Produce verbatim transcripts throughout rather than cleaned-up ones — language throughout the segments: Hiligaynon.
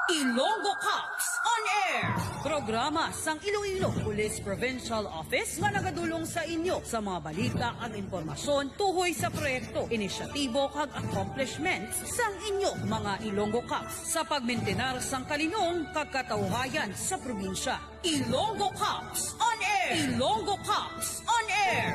Ilonggo Cops on Air. Programa sang Iloilo Police Provincial Office nga nagadulong sa inyo sa mga balita kag impormasyon tuhoy sa proyekto, inisyatibo kag accomplishments sang inyo mga Ilonggo Cops sa pagmintinar sang kalinong kag katawhayan sa probinsya. Ilonggo Cops on Air. Ilonggo Cops on Air.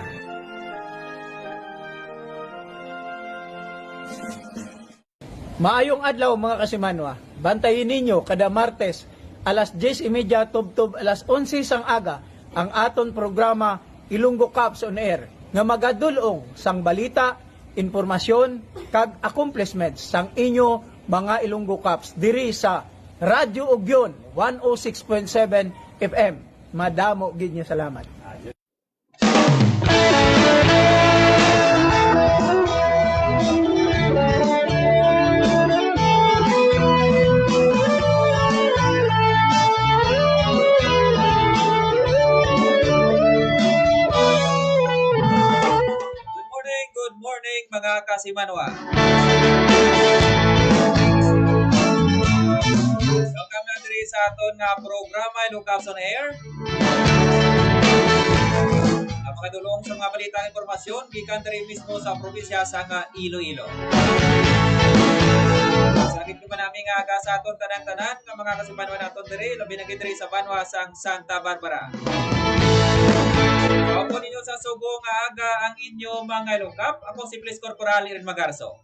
Maayong adlaw, mga kasimanwa. Bantayi ninyo kada Martes alas diyes y media tubtob alas onse sang aga ang aton programa Ilonggo Cops on Air, nga magadul-ong sang balita, impormasyon, kag accomplishments sang inyo mga Ilonggo Cops diri sa Radyo Ugyon one oh six point seven F M. Madamo gid nga salamat. Good morning, good morning, mga kasimanwa. Welcome na diri sa aton nga programa, Ilonggo Cops on Air. Ang mga dulong sa mga balita ug impormasyon gikan diri mismo sa probinsya sang Iloilo. Sa gid naman nami nga aga sa aton tanan-tanan nga mga kasimanwa naton diri, labi na gid diri sa banwa sang Santa Barbara. Mao po ninyo sa sugo nga aga ang inyo mga Ilonggo Cops. Ako si Police Corporal Irin Magarso.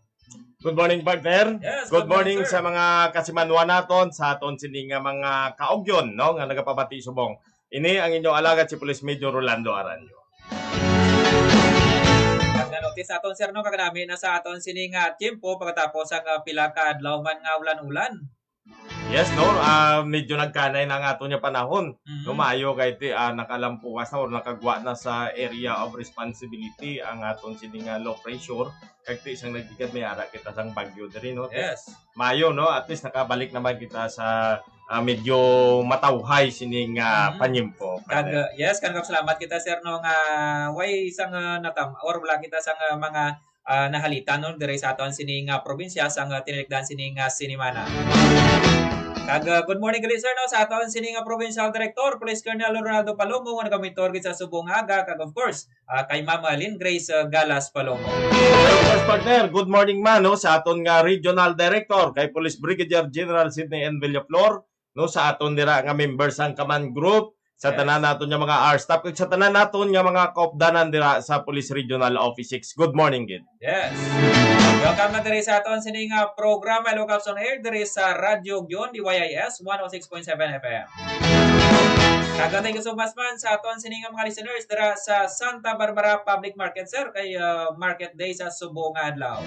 Good morning, partner. Yes, Good good morning, morning sir. Sa mga kasimanwa naton sa aton sini nga mga kaugyon, no, nga nagapabati subong. Ini ang inyong alagad, si Police Major Rolando Aranyo. Kag na-notice aton, sir, no, kaganami na sa aton sini nga tiyempo pagkatapos ang ah, pila ka adlaw man nga ulan-ulan. Yes, no, ah, medyo nagkanay na ang aton nga panahon. Mhm. No, maayo kay ti, ah, nakalampuwas na or nakagwa na sa area of responsibility ang aton sini nga low pressure. Kag ti isang nagdigad may ara kita sang bagyo diri, no? Yes. Maayo, no? At least nakabalik naman kita sa ah, medyo matawhay sining ah, Mhm. panyimpo. Kag uh, yes, kag salamat kita, sir, no, nga way sang uh, natam or wala kita sang uh, mga ah, nahalitan, no, diri sa aton sini nga probinsya sang uh, tinilikdan sini nga sinimana. Kag uh, good morning gali, sir, no, sa aton sini nga provincial director, Police Colonel Ronaldo Palomo, nga nagamonitor gid sa subong nga aga, kag of course, ah, kay Ma'am Lynn Grace uh, Galas Palomo. Of course, partner, good morning man, no, sa aton nga regional director kay Police Brigadier General Sidney N. Villaflor, no, sa aton dira nga member sang command group, sa Yes. tanan naton nga mga R staff, kag sa tanan naton nga mga kaupdanan dira sa Police Regional Office six. Good morning gid. Yes. Welcome na diri sa aton sini nga programa, Ilonggo Cops on Air, diri sa Radyo Ugyon, D Y I S, one oh six point seven F M. Kag thank you so much man sa aton sini nga mga listeners dira sa Santa Barbara Public Market, sir, kay uh, Market Day sa subo nga adlaw.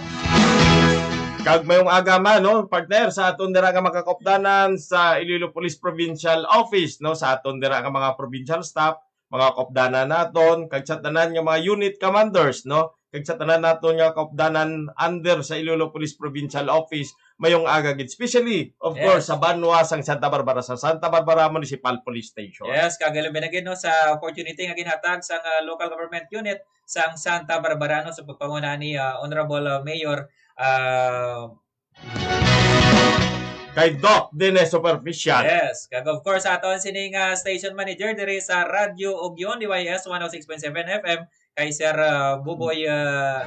Kag mayong aga man, no, partner, sa aton dira nga mga kaupdanan sa Iloilo Police Provincial Office, no, sa aton dira nga mga provincial staff, mga kaupdanan naton, kag sa tanan nga mga unit commanders, no, kag sa tanan naton nga kaupdanan under sa Iloilo Police Provincial Office, mayong aga gid, especially of Yes. course sa banwa sang Santa Barbara, sa Santa Barbara Municipal Police Station. Yes, kag labi na gid, no, sa opportunity nga ginhatag sang uh, local government unit sang Santa Barbara, no, sa pagpanguna ni uh, Honorable uh, Mayor uh, Kay Doc Dine Superficial. Yes, kag of course aton sini nga station manager diri sa Radyo Ugyon, D Y S one oh six point seven F M, kay Sir uh, Buboy uh,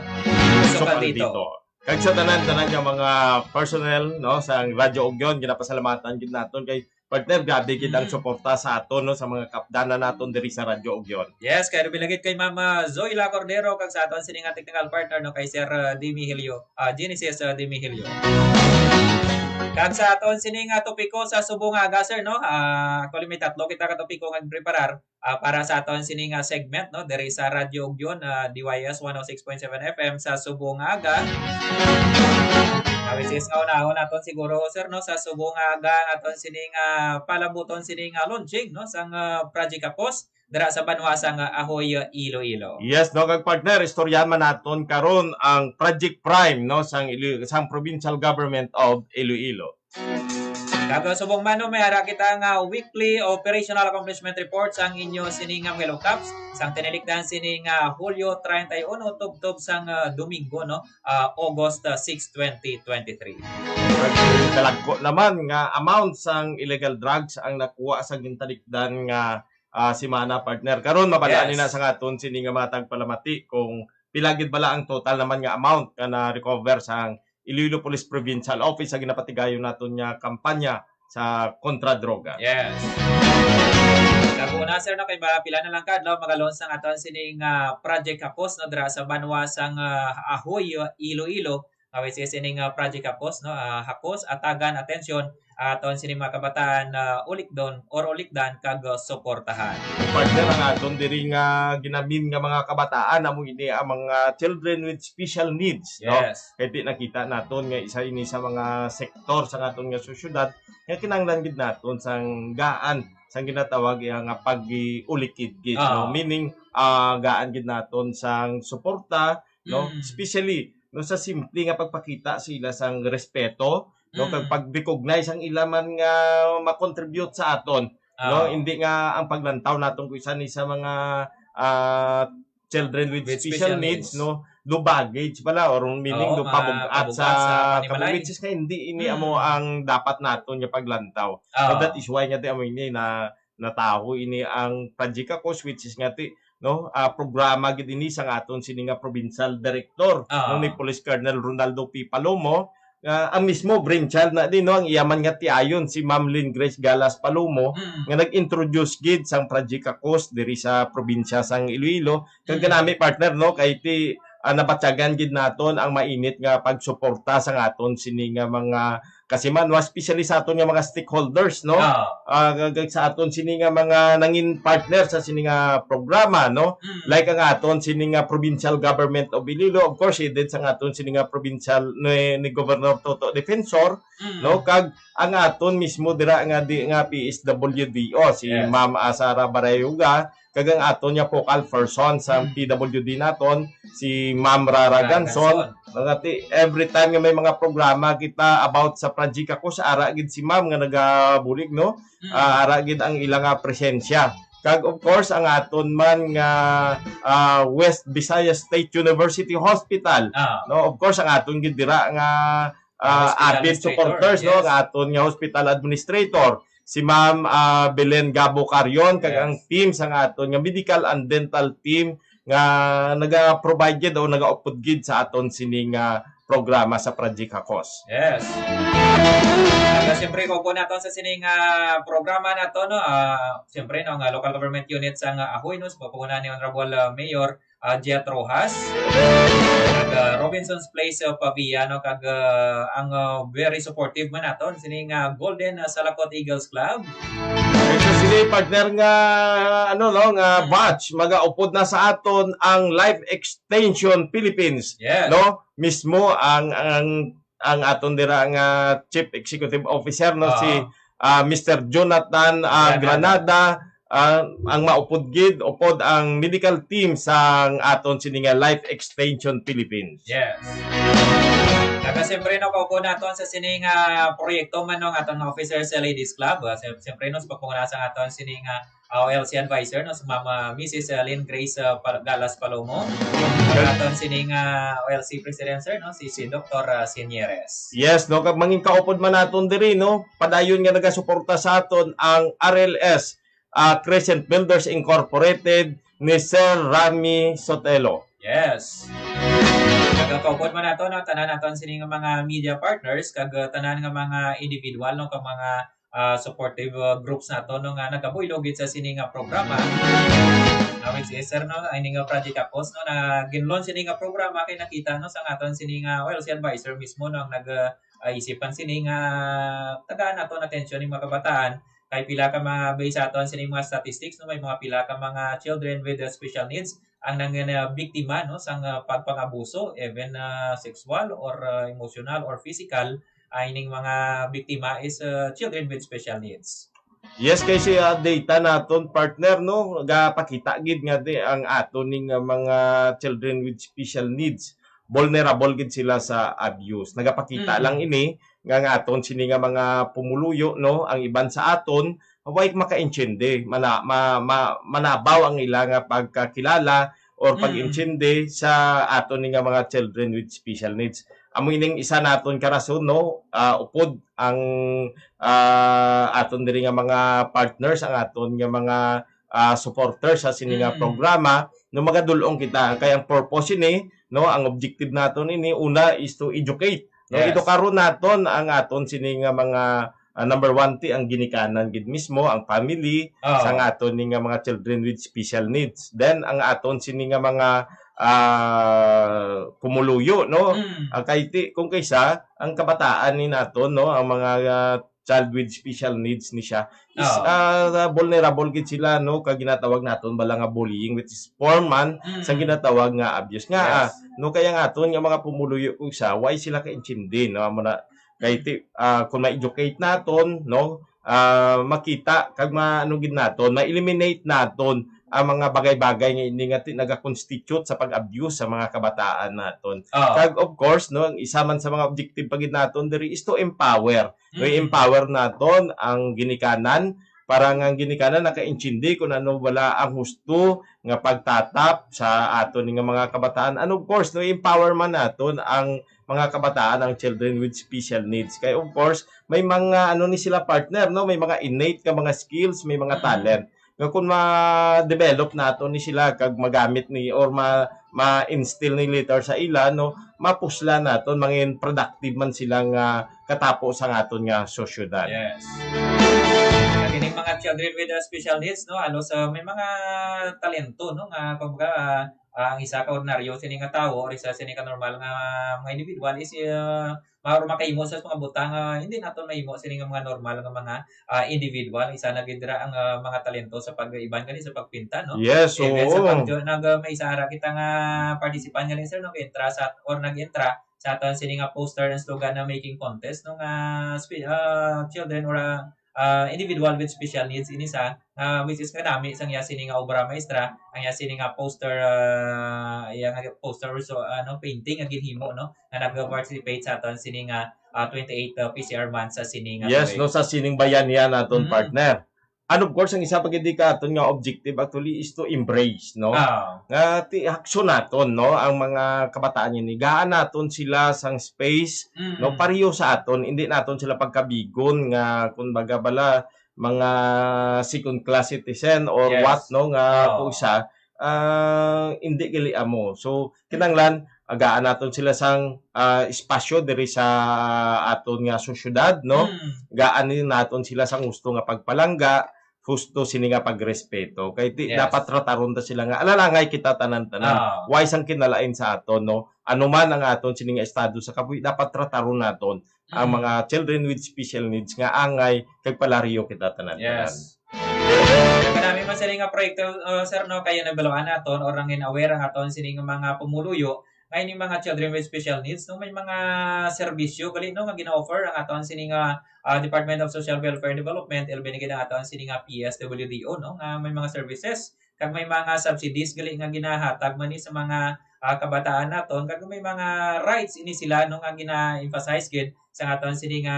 Socaldito. Socaldito. Kag sa tanan-tanan nga mga personnel, no, sa Radyo Ugyon, ginapasalamatan gid naton kay partner, grabe gid ang Mm. suporta sa aton, no, sa mga kaupdanan naton diri sa Radyo Ugyon. Yes, kay labi na gid kay Mama Zoila Cordero kag sa aton sini nga technical partner, no, kay Sir uh, Dimi Helio, uh, Genesis uh, Dimi Helio. Kag sa aton sini nga topiko sa subo nga aga, sir, no? Ah, actually may tatlo kita ka topiko nga preparar ah, para sa aton sini nga segment, no, diri sa Radyo Ugyon, ah, D Y S one oh six point seven F M sa subo nga aga. Ah, which is kaunahon naton siguro, sir, no, sa subo nga aga ang aton sini nga palabuton sini nga launching, no, sang ah, Project Kapos dira sa banwa sang ah, Ahoy, ah, Iloilo. Yes, no, kag partner, istoryahan man naton karon ang Project Prime, no, sang Ili- sang Provincial Government of Iloilo. Kag subong man, no, may ara kita nga weekly operational accomplishment reports ang inyo sini nga Melo Cups sang tinilikdan sini nga Hulyo treinta y uno tubtob sang, ah, Domingo, no, ah, August, ah, six, twenty twenty-three. Dalagko naman nga amount sang illegal drugs ang nakuha sa gintalikdan nga, ah, semana, partner. Karon, mabalaan Yes. na sa aton sini nga mga tagpalamati kung pila gid bala ang total naman nga amount nga na-recover sang Iloilo Police Provincial Office sa ginapatigayon naton nga kampanya sa kontra droga. Yes. Kag una, sir, no, kay ba, pila na lang ka adlaw magalon sang aton sining, ah, Project Hakos, no, dira sa banwa sang, ah, Ahoy, Iloilo. Ah, which is sining, ah, Project Hakos, no, ah, Hakos, atagan, atensyon, aton sining mga kabataan, ah, ulikdon or ulikdan kag, ah, suportahan. Partner, ang aton diri nga ginamin nga mga kabataan, amo ini ang mga children with special needs, no? Yes. Kay di nakita naton nga isa ini sa mga sektor sa aton nga sosyedad nga kinahanglan gid naton sang gaan, sang ginatawag iya nga pag-ulikid gid, no? Ah. Meaning, ah, gaan gid naton sang suporta, no? Mm. Especially, no, sa simple nga pagpakita sa ila sang respeto, no? Kag Mm. pag-recognize ang ila man nga ma-contribute sa aton, no? Ah. Hindi nga ang paglantaw naton kung isa ni sa mga, ah, children with With special special needs, needs. no? Low baggage pala, or meaning Oo, do mga pabug-at pabugat sa sa panimalay. kabuhi, which is nga hindi ini Mm. amo ang dapat naton nga paglantaw. So, Oo. that is why nga ti amo ini na nataho ini ang Project Hakos, which is nga ti, no, ah, programa gid ini sang aton sini nga provincial director, Oo. no, ni Police Colonel Ronaldo P. Palomo, nga ang mismo brainchild na din, no, ang iya man nga tiayon, si Ma'am Lynn Grace Galas Palomo, Mm. nga nag-introduce gid sang Project Hakos diri sa probinsya sang Iloilo. Kag Mm. kanami, partner, no, kay ti, ah, nabatyagan gid naton ang mainit nga pagsuporta sa aton sini nga mga kasimanwa, especially sa aton nga mga stakeholders, no? Oo. Ah, kag sa aton sini nga mga nangin partner sa sini nga programa, no? Mm. Like ang aton sini nga Provincial Government of Iloilo, of course, headed sa aton sini nga provincial ni, ni Governor Toto Defensor, Mm. no? Kag ang aton mismo dira nga di, nga P S W D O, si Yes. Ma'am, ah, Sara Barayuga, kag ang aton nga focal person sa Mm. P W D naton, si Ma'am Rara Rara Ganson. Ganson. Mga ti-, every time nga may mga programa kita about sa Project Hakos, ara gid si Ma'am nga nagabulig, no? Mm. Ah, ara gid ang ila nga presensya. Kag of course, ang aton man nga, ah, West Visayas State University Hospital, Ah. no? Of course, ang aton gid dira nga, ah, Hospital avid administrator, supporters, no? yes. Ang aton nga hospital administrator, si Ma'am, ah, Belen Gabo Carion, kag Yes. ang team sa aton nga medical and dental team nga naga-provide gid o nagaupod gid sa aton sini nga programa sa Project Hakos. Yes. Kag siyempre, kaupo naton sa sini nga programa nato, no? Ah, siyempre, no, nga local government unit sa nga Ahoy, no, sa pagpanguna ni Honorable, ah, Mayor, ah, Jet Rojas, kag, ah, Robinson's Place, ah, Pavia, no, kag, ah, ang, ah, very supportive man naton, sini nga Golden, ah, Salakot Eagles Club. Ito sini, partner, nga, ano, no, nga Hmm. batch, magaupod na sa aton ang Life Extension Philippines, Yes. no? Mismo ang, ang, ang aton dira nga Chief Executive Officer, no, Ah. si, ah, Mister Jonathan, ah, Granada. Granada, ah, ang maupod gid, upod ang medical team sang aton sini nga Life Extension Philippines. Yes. Kag siyempre, no, kaupo naton sa sini nga proyekto man, no, ang aton nga Officers Ladies Club, ah, sim-, siyempre, no, sa pagpanguna sa aton sini nga, ah, O L C advisor, no, si Ma'am, ah, Missus, ah, Lynn Grace, ah, Pal-, Galas Palomo. Kag aton sini nga O L C president, sir, no, si, si Doktor, ah, Sinieres. Yes, no, kag mangin kaupod man naton diri, no, padayon nga nagasuporta sa aton ang R L S, ah, Crescent Builders Incorporated ni Sir Rami Sotelo. Yes. Nagakaupod man nato, no, tanan naton sini nga mga media partners kag, uh, tanan nga mga individual, no, kag mga, uh, supportive, uh, groups nato, no, nga nagabuylog gid sa sini nga programa. Uh, which is, sir, no, ini nga Project Hakos, no, na ginlaunch sini nga programa kay nakita, no, sa aton sini nga, well, si advisor mismo, no, ang nag, uh, uh, isipan sini nga tagaan naton atensyon ning mga kabataan. Kay pila ka mga, based sa aton sining mga statistics, no, may mga pila ka mga children with, uh, special needs ang nang, uh, biktima, no, sang, uh, pagpang-abuso, even, uh, sexual or, uh, emotional or physical, ah, ining mga biktima is, uh, children with special needs. Yes, kay si, uh, data naton, partner, no, gapakita gid nga di ang aton ning, uh, mga children with special needs vulnerable gid sila sa abuse. Nagapakita Mm. lang ini nga, nga aton sini nga mga pumuluyo, no, ang iban sa aton, way makaintindi, mana-, ma-, ma-, manabaw ang ila nga pagkakilala or Mm. pag-intindi sa aton ni nga mga children with special needs. Amo ining isa naton ka rason, no, ah, upod ang, ah, aton diri nga mga partners, ang aton nga mga, ah, supporters sa sini nga Mm. programa, no, magadul-ong kita. Kay ang purpose ini, no, ang objective naton ini, una is to educate, no, Yes. edukaron naton ang aton sini nga mga, ah, number one ti ang ginikanan gid mismo, ang family, Oo. sang aton ni nga mga children with special needs. Then, ang aton sini nga mga, ah, pumuluyo, no? Mm. Ah, kay ti-, kung kaysa, ang kabataan ni naton, no, ang mga, ah, child with special needs ni siya is, Oo. ah, vulnerable gid sila, no, kag ginatawag naton bala nga bullying, which is form man sa Mm. ginatawag nga abuse nga, Yes. ah, no, kaya nga aton nga mga pumuluyo kung sa, why sila kaintindi, no, amo na, kay Mm. ti-, ah, kung ma-educate naton, no, ah, makita kag ma-, ano gid naton, ma-eliminate naton ang mga bagay-bagay nga ini nga ti-, naga-constitute sa pag-abuse sa mga kabataan naton. Oo. Kag of course, no, ang isa man sa mga objective pa gid naton diri is to empower. No, Mm. i-empower naton ang ginikanan para nga ang ginikanan nakaintindi kung ano bala ang husto nga pagtatap sa aton nga mga kabataan. And of course, no, i-empower man naton ang mga kabataan, ang children with special needs. Kay of course, may mga ano ni sila, partner, no? May mga innate nga mga skills, may mga Mm. talent. Nga kung ma-develop nato ni sila kag magamit ni or ma-, ma-instill ni later sa ila, no, mapuslan naton, mangin productive man sila nga katapo sa aton nga sosyedad. Yes. Ang ining mga children with, uh, special needs, no, halos, uh, may mga talento, no, nga kumbaga, uh, ang isa ka ordinaryo sini nga tawo or isa sini ka normal nga mga individual is, uh, ma-, or makahimo sa mga butang, ah, hindi naton mahimo sini nga mga normal nga mga, ah, individual. Isa na gid dira ang, ah, mga talento sa pag-, iban gani sa pagpinta, no? Yes, Even sa oo. pag-, nag-, ah, may isa ara kita nga participant gani, sir, no, entra sa, or nag-entra sa aton sini nga poster and slogan na making contest, no, nga spe-, ah, children or, ah, ah, individual with special needs ini sa, ah, which is kanami sang iya sini nga obra maestra, ang iya sini nga poster, ah, iya nga poster, so, ano, painting nga ginhimo, no, nga nag-participate sa aton sini nga, ah, twenty-eight, ah, P C R month sa sini nga Yes, tuig. No, sa sining bayanihan naton, Mm. partner. And of course, ang isa pa gid ka aton nga objective actually is to embrace, no? Ah. Nga ti-, aksyon naton, no, ang mga kabataan ini. Gaan naton sila sang space, no, Mm. pareho sa aton, hindi naton sila pagkabigon nga, kumbaga bala, mga second class citizen or Yes. what, no, nga Oo. kung isa, ah, hindi gali amo. So, kinahanglan, agaan naton sila sang, ah, espasyo diri sa aton nga sosyedad, no? Mm. Gaan din naton sila sang husto nga pagpalangga, husto sini nga pagrespeto. Kay ti-, Yes. dapat trataron ta sila nga alalangay kita tanan-tanan. Ah. Why sang kinalain sa aton, no? Ano man ang aton sini nga estado sa kabuhi, dapat trataron naton ang Mm. mga children with special needs nga angay kag pareho kita tanan-tanan. Yes. Kanami man sini nga proyekto, uh, sir, no, kaya nabaluan naton or nangin-aware ang aton sini nga mga pumuluyo nga ini mga children with special needs, no, may mga serbisyo gali, no, nga gina-offer ang aton sini nga, uh, Department of Social Welfare and Development, ilabi na gid ang aton sini nga P S W D O, no, nga may mga services kag may mga subsidies gali nga ginahatag man ni sa mga, ah, kabataan naton, kag may mga rights ini sila, no, nga gina-emphasize gid sa aton sini nga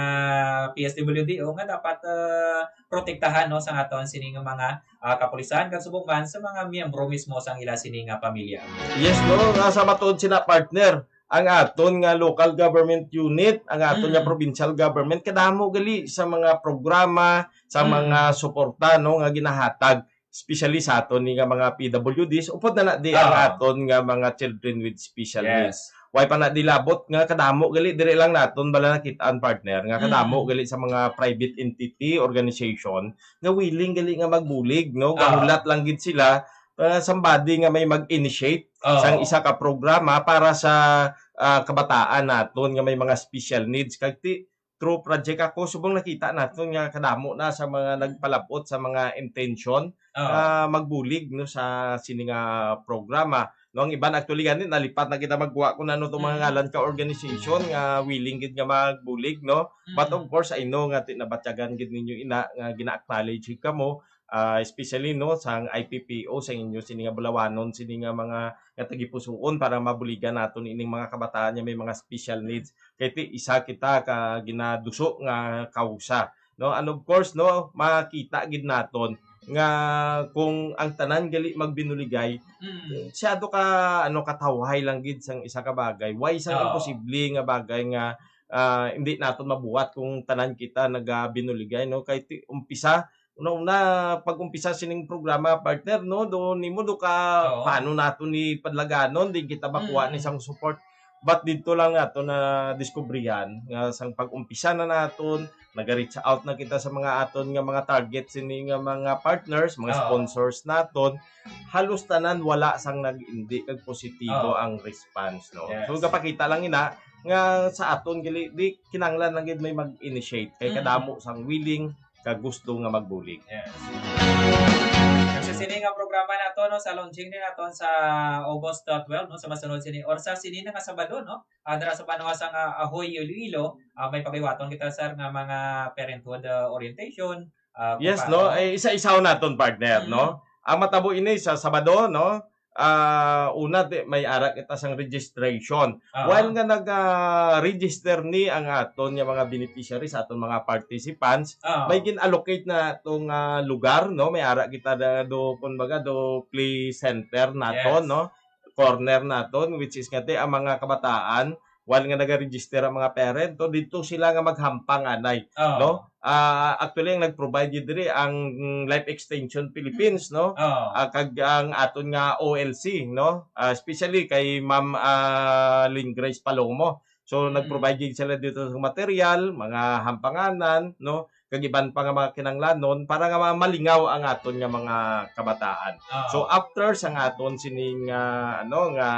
P S W D O nga dapat, ah, protektahan, no, sa aton sini nga mga, ah, kapulisan kag subong man sa mga miyembro mismo sang ila sini nga pamilya. Yes, no, nga sa matuod sina, partner, ang aton nga local government unit, ang aton nga Mm. provincial government, kadamo gali sa mga programa, sa Mm. mga suporta, no, nga ginahatag especially sa aton ni nga mga P W Ds, upod na na di ang Ah. aton nga mga children with special Yes. needs. Way pa na di labot nga kadamo gali, diri lang naton bala nakit-an, partner, nga kadamo Mm. gali sa mga private entity, organization, nga willing gali nga magbulig, no? Ah. Gahulat lang gid sila, ah, somebody nga may mag-initiate Oh. sang isa ka programa para sa, ah, kabataan naton nga may mga special needs. Kag ti-, through Project Ako, subong nakita naton nga kadamo na sa mga nagpalabot sa mga intention, Oo. ah, magbulig, no, sa sini nga programa. No, ang iban actually gani, nalipat na kita magkuha kung ano tong mga Mm. ngalan ka organization nga willing gid nga magbulig, no? But of Mm. course, I know nga ti-, nabatyagan gid ninyo ina nga gina-acknowledge gid kamo ah, especially, no, sang I P P O, sa inyo sini nga bulawanon, sini nga mga nga tagipusuon para mabuligan naton ining mga kabataan nga may mga special needs. Kay ti isa kita ka ginaduso nga kawsa, no? And of course, no, makita gid naton nga kung ang tanan gali magbinuligay, Mm. masyado ka, ano, katawhay lang gid sang isa ka bagay. Why sang Oo. imposible nga bagay nga, ah, hindi naton mabuhat kung tanan kita nagabinuligay, no? Kay ti-, umpisa, una-una, pag-umpisa sining programa, partner, no, do nimo do ka, Oo. paano nato ni padlaganon, din kita makuha ni Mm. sang support. But dito lang nato na diskubrihan nga sang pag-umpisa na naton, naga-reach out na kita sa mga aton nga mga target sini nga mga partners, mga Oo. sponsors naton, halos tanan wala sang nag-indi kag positibo Oo. ang response, no? Yes. So, gapakita lang ina nga sa aton gali, di kinahanglan lang gid may mag-initiate kay Mm. kadamo sang willing ka gusto nga magbulig. Yes. Kasi sini nga programa nato, no, sa launching ni naton sa August, uh, twelve, no, sa masunod sini or sa sini na nga Sabado, no, ah, dira sa banwa sang Ahoy, Iloilo, ah, may pakiwaton kita, sir, nga mga parenthood, ah, orientation, ah, kung Yes, paano. no? Ay, isa-isaw naton, partner, Mm. no? Ang matabo ini sa Sabado, no? Ah, una, di, may ara kita sang registration. Aha. While nga nag, ah, register ni ang aton nga mga beneficiaries, aton mga participants, Ah. may gin-allocate na atong, ah, lugar, no? May ara kita na do, kumbaga, do play center naton, Yes. no? Corner naton, which is nga, ti, ang mga kabataan, while nga nagaregister ang mga parent, to, dito sila nga maghampang anay, Oo. no? Ah, actually, ang nag-provide gid diri ang Life Extension Philippines, no? Oo. Ah, kag ang aton nga O L C, no? Ah, especially kay Ma'am, ah, Lynn Grace Palomo. So, Mm. nag-provide gid sila dito sa material, mga hampanganan, no? Kag iban pa nga mga kinahanglanon para nga ma-, malingaw ang aton nga mga kabataan. Oo. So, after sa nga aton sining, ah, ano, nga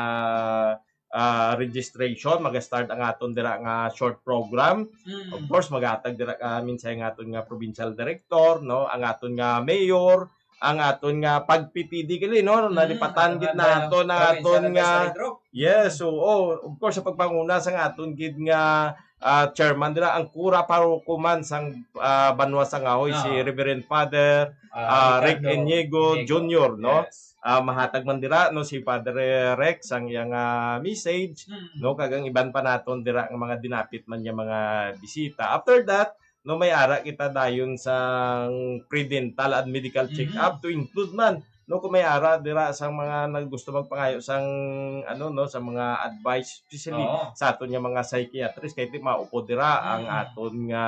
ah, registration, maga-start ang aton dira nga short program. Mm. Of course, maghatag dira ka mensahe ang aton nga provincial director, no, ang aton nga mayor, ang aton nga pag-P P D gali, no, Mm, nalipatan ang gid aton nga naton ang provincial aton nga advisory group. Yes, oo. Of course, sa pagpanguna sa nga aton gid nga, ah, chairman dira, ang kura parokuman sang, ah, Banwa sang Ahoy, si Ah. Reverend Father, Ah, ah, Rick Ricardo Inigo Inigo. Junior, no? Yes. Ah, mahatag man dira, no, si Padre Rex ang iyang, ah, message, Mm. no, kag ang iban pa naton dira nga mga dinapit man nga mga bisita. After that, no, may ara kita dayon sang predental and medical Mm. check-up to include man, no, kung may ara dira sang mga naggusto magpangayo sang, ano, no, sa mga advice, especially Oo. sa aton nga mga psychiatrist, kay di maupod dira ang Mm. aton nga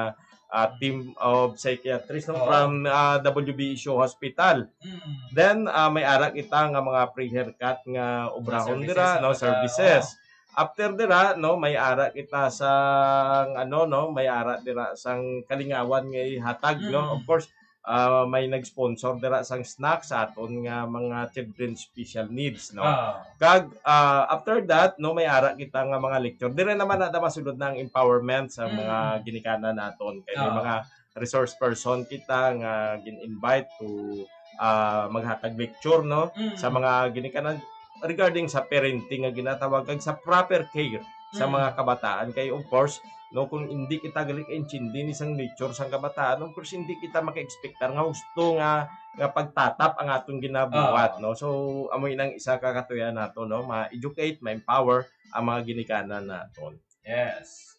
ah, team of psychiatrists, no, Oo. from, ah, W B H O Hospital. Mm. Then, ah, may ara kita nga mga pre-haircut nga Mga obrahon services, dira, no, mga services. oo. After dira, no, may ara kita sang, ano, no, may ara dira sang kalingawan nga ihatag, no. Mm. Of course, ah, may nag-sponsor dira sang snack sa aton nga mga children special needs, no. Ah. Kag, ah, after that, no, may ara kita nga mga lecture. Dire naman na masulod na ang empowerment sa mga Mm. ginikanan naton. Kay may Ah. mga resource person kita nga gin-invite to, ah, maghatag lecture, no, Mm. sa mga ginikanan regarding sa parenting nga ginatawag kag sa proper care sa Mm. mga kabataan. Kay, of course, no, kung hindi kita gali kaintindi ni sang nature sang kabataan, of course, hindi kita maka-expectar nga husto nga, nga pagtatap ang atong ginabuhat, Ah. no? So, amo inang isa ka katuyan nato, no? Ma-educate, ma-empower ang mga ginikanan naton. Yes.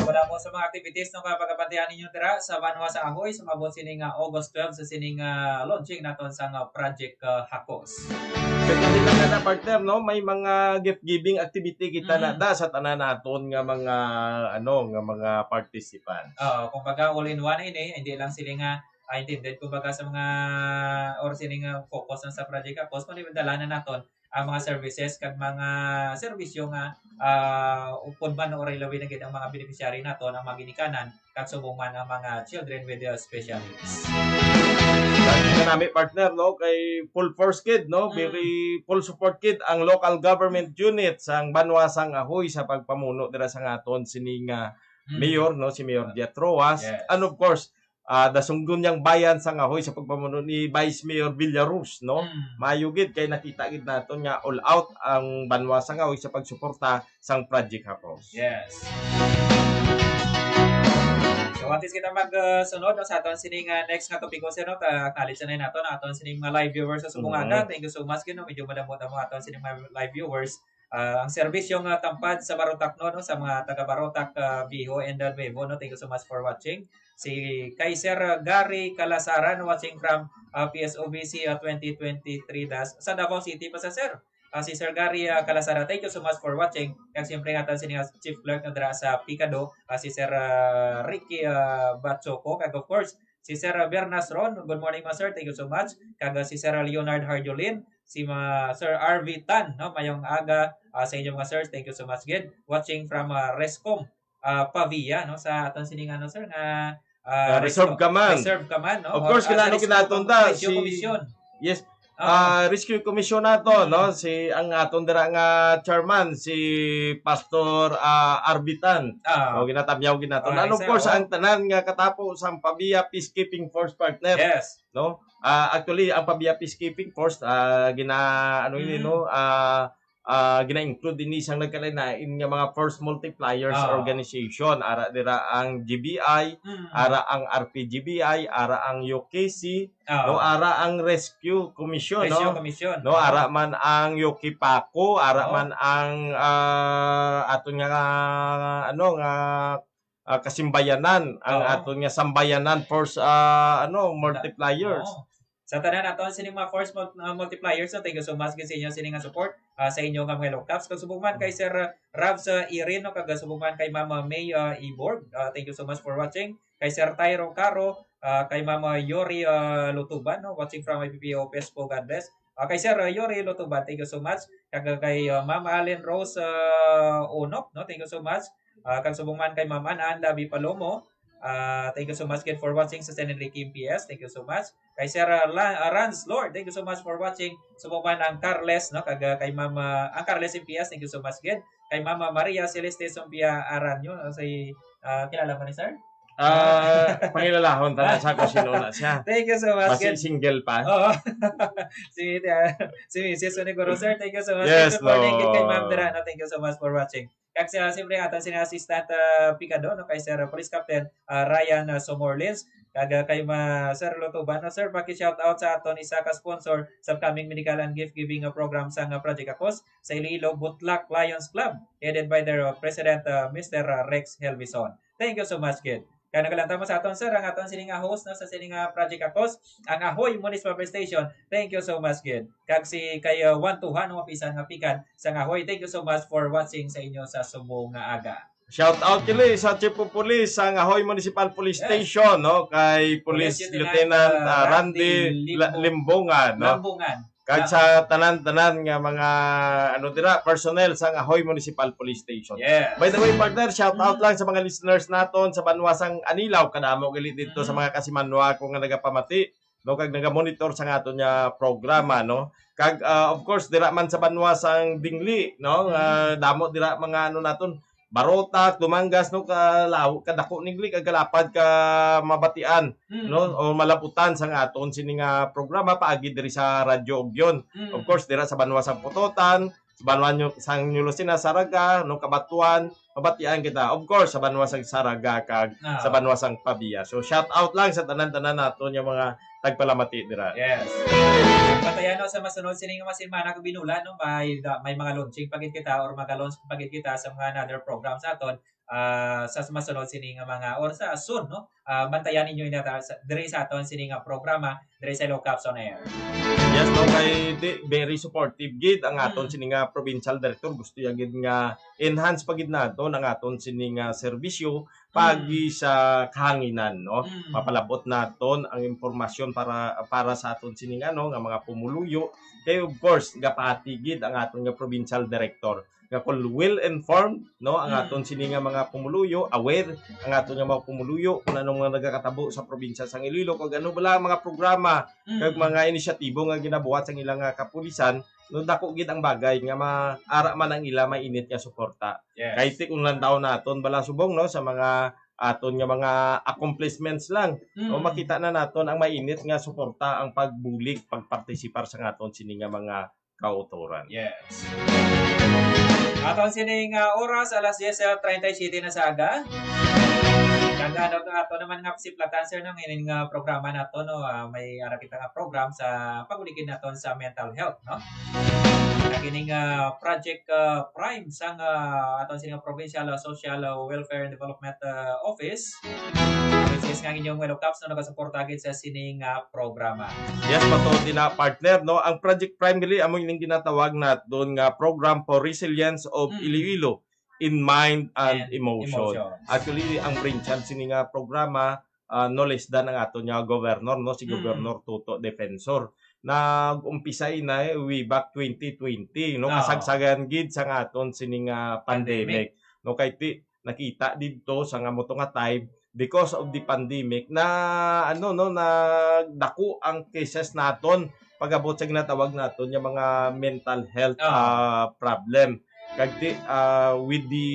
Wala mo sa mga activities, no, nga pagapantian ninyo dira sa Banwa sa Ahoy, sumabot sini nga August twelve sa sini nga launching naton sa nga Project, ah, Hakos. Pwede din lang na, partner, no? May mga gift giving activity kita na Mm. da sa tanan naton nga mga, ano, nga mga participants. Oo, kumbaga all in one ini, hindi lang sila nga, ah, intended kumbaga sa mga or sila nga focus lang sa Project Hakos, kundi dala na naton ang mga services kag mga serbisyo nga, ah, upod man or ilabi na gid ang mga beneficiary naton, ang mga ginikanan, kag subong man ang mga children with, uh, special needs. Thank you nami, partner, no, kay full force kid, no, Mm. very full support kid ang local government unit sang Banwa sang Ahoy sa pagpamuno dira sa nga aton sini nga Mm. mayor, no, si Mayor Diaz Roas. Yes. And of course, ah, the Sangguniang Bayan sang Ahoy sa pagpamuno ni Vice Mayor Villaruz, no. Mm. Maayo gid kay nakita gid naton nga all out ang Banwa sang Ahoy sa pagsuporta sang Project Hakos. Yes. So, antes kita mag, uh, sunod, no, sa aton sining, uh, next nga topiko, sir, no, ta-, acknowledge na nato na aton sining mga live viewers sa subong aga. Mm. Thank you so much, gid, no, medyo madamo-damo aton sining mga live viewers. Ah, ang serbisyo nga tampad sa Barotac, no, no, sa mga taga Barotac, ah, Viejo and, uh, Nuevo, no, thank you so much for watching. Si kay Sir, uh, Gary Calasaran, watching from, uh, P S O B C, uh, twenty twenty-three dash, sa Davao City pa sa, sir. Uh, si Sir Gary, uh, Calasaran, thank you so much for watching. Kag siyempre nga, sining, uh, Chief Clerk na dira sa Picado, uh, si Sir, uh, Ricky, uh, Bachoco. Kag of course, si Sir, uh, Bernas Ron, good morning, mga sir. Thank you so much. Kag, uh, si Sir Leonard Harjolin, si ma-, Sir R V Tan, no? Mayong aga, uh, sa inyo, mga sir. Thank you so much again. Watching from, uh, Rescom, uh, Pavia, no? Sa aton sining, ano, sir, nga, uh, Ah, reserve Rescom-, command. Reserve command, no? Of course, Or, uh, kinano sa Rescom kinaton command, ta, Rescue si Commission. Yes. Ah. Ah, Rescue Commission nato, Mm. no? Si, ang aton dira nga chairman, si Pastor, ah, R V Tan. Ah. O, ginatamyaw ginaton. Ah, And of isa, course, oh. Ang tanan nga katapo sang Pavia Peacekeeping Force, partner. Yes. No? Ah, actually, ang Pavia Peacekeeping Force, ah, gina-, ano ini, Mm. no? Ah, ah, gina-include ini sang nagkalain-lain nga mga force multipliers Ah. organization. Ara dira ang G B I, Mm. ara ang R P G B I, ara ang U K C, Ah. no, ara ang Rescue Commission, Rescue no? Commission. No, Ah. ara man ang U K PACU, ara Ah. man ang, ah, aton nga, ano, nga, ah, Kasimbayanan, ang Oo. aton nga Sambayanan Force, ah, ano, multipliers. Oo. Sa tanan aton sining mga force mul-, ah, multipliers, no, thank you so much gid sa inyo sining nga support, ah, sa inyo nga mga locaps. Kag subong man kay Sir, ah, Ravs, ah, Irin, no, kag subong man kay Mama May, ah, Iborg, ah, thank you so much for watching. Kay Sir Tyro Caro, ah, kay Mama Yori, ah, Lutuban, no, watching from I P P O Pesco, God bless. Ah, kay Sir, ah, Yori Lutuban, thank you so much. Kag, ah, kay, ah, Ma'am Allen Rose, ah, Unop, no, thank you so much. Ah, kag subong man kay Ma'am Ann Labi Palomo, ah, thank you so much again for watching sa San Enrique M P S. Thank you so much. Kay Sir, ah, La-, ah, Rans Lord, thank you so much for watching. Subong man ang Carles, no, kag, ah, kay Ma'am, ah, ang Carles M P S, thank you so much again. Kay Mama Maria Celeste Sumpia Aranyo, no, si, ah, kilala mo ni sir? Ah, pangilalahon ta na Ah. sa kung sino na siya. Thank you so much, Basi Ken. Single pa. Oo. Si, ah, si Missus Uniguro, sir, thank you so much. Yes, Good morning, Lord. Kay Ma'am Dira, no? Thank you so much for watching. Kag sa, siyempre, aton sining assistant, ah, Picado, no? Kay Sir Police Captain, ah, Ryan, ah, Somorlins. Kag, ah, kay ma-, Sir Lutuban, no? Sir, paki-shout out sa aton isa ka sponsor sa upcoming medical and gift giving, ah, program sa nga Project Akos sa Iloilo Butlak Lions Club, headed by their, uh, President, uh, Mister, uh, Rex Helvison. Thank you so much, kid. Kaya nagalantaw mo sa aton, sir, ang aton sini nga host, no, sa sini nga Project Akos, ang Ahoy Municipal Police Station. Thank you so much, kid. Kag si kay, uh, Juan Tuhan, no, pisan nga pikan sa Ahoy. Thank you so much for watching sa inyo sa subong nga aga. Shout out kini sa Chief of Police sa Ahoy Municipal Police Yes. Station, no, kay Police Police Lieutenant, Lieutenant, uh, uh, Randy Randy La-, Limbo-, Limbongan, no? Lambungan. Kag Ah. sa tanan-tanan nga mga, ano dira, personnel sa Ahoy Municipal Police Station. Yes. By the way, partner, shout out Mm. lang sa mga listeners naton sa banwa sang Anilao. Kadamo gali dito sa Mm. mga kasimanwa ko nga nagapamati, no, kag nagamonitor sa aton nga programa, no. Kag, ah, of course, dira man sa banwa sang Dingli, no, Mm. ah, damo dira mga, ano naton, Barotac, Dumangas, no, kalaw-, kadako ni Dingli, kag kalapad ka mabatian, Mm. no, o malaputan sang aton sini nga programa paagi diri sa Radyo Ugyon. Mm. Of course, dira sa banwa sang Pototan, sa banwa nyo, sang New Lucena, Zarraga, no, Cabatuan, mabatian kita. Of course, sa banwa sang Zarraga kag Ah. sa banwa sang Pavia. So, shout out lang sa tanan-tanan naton nga mga tagpalamati dira. Yes. Patayano sa masunod sini nga mga semana kung binulan, no, may, may mga launching pa gid kita or mag-launch pa gid kita sa mga another program sa aton, ah, sa masunod sini nga mga, or sa soon, no? Ah, bantayan ninyo ina ta-, sa, diri sa aton sini nga programa, diri sa Ilocos on Air. Yes, no, kay di, very supportive gid ang aton Mm. sini nga provincial director. Gusto niya gid nga enhance pa gid naton ang aton sini nga serbisyo pagi Mm. sa kahanginan, no? Mm. Mapalabot naton ang impormasyon para, para sa aton sini nga, no, nga mga pumuluyo. Kay of course, gapati gid ang aton nga provincial director nga kung well informed, no, ang Mm. aton sini nga mga pumuluyo, aware ang aton nga mga pumuluyo kung ano nga nagakatabo sa probinsya sang Iloilo, kag ano bala ang mga programa, Mm. kag mga inisyatibo nga ginabuhat sang ilang nga kapulisan, no, dako gid ang bagay nga ma-, ara man ang ila mainit nga suporta. Yes. Kay ti kung lantaw naton bala subong, no, sa mga aton nga mga accomplishments lang, no, Mm. makita na naton ang mainit nga suporta, ang pagbulig, pagpartisipar sa aton sini nga mga kautoran. Yes. Aton sini nga oras, alas diyes treinta y siete na sa aga. Ang ano, ato naman nga siplatan, sir, no, nga ining, ah, programa nato, no, ah, may ara kita nga program sa pag-ulikid naton sa mental health, no? Ang ining, ah, Project, ah, Prime sang, ah, aton sini nga Provincial, ah, Social, ah, Welfare and Development, ah, Office, which is nga inyong Welo Caps, no, nagasuporta gid sa sining, ah, programa. Yes, matuod din na, partner, no? Ang Project Prime gali amo ining ginatawag naton nga Program for Resilience of Mm. Iloilo in Mind and And Emotion. Emotions. Actually, ang brainchild sini nga programa, ah, no less than ang aton nga governor, no, si Mm. Governor Toto Defensor. Nag-umpisa ina, eh, way back twenty twenty, no, Oo. kasagsagan gid sa nga aton sini nga Pandemic. pandemic, no, kay ti nakita didto sa nga mo to nga time, because of the pandemic, na, ano, no, nagdako ang cases naton pag-abot sa ginatawag naton nga mga mental health, Oo. ah, problem. Kag ti, ah, with the,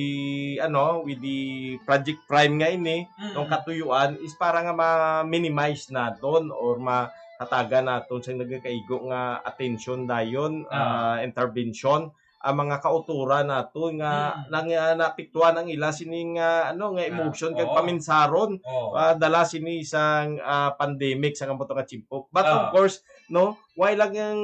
ano, with the Project Prime nga ini, Mm. tong katuyuan is para nga ma-minimize naton or mahatagan naton sa nagakaigo nga attention dayon, Oo. ah, intervention ang mga kautoran nato nga Mm. nang, ah, naapektuhan ang ila sining, ah, ano, nga Ah, emotion kag oo. paminsaron, Oo. ah, dala sini sang, ah, pandemic sa kambuto nga tiyempo. But of Ah. course, no, wala lang ang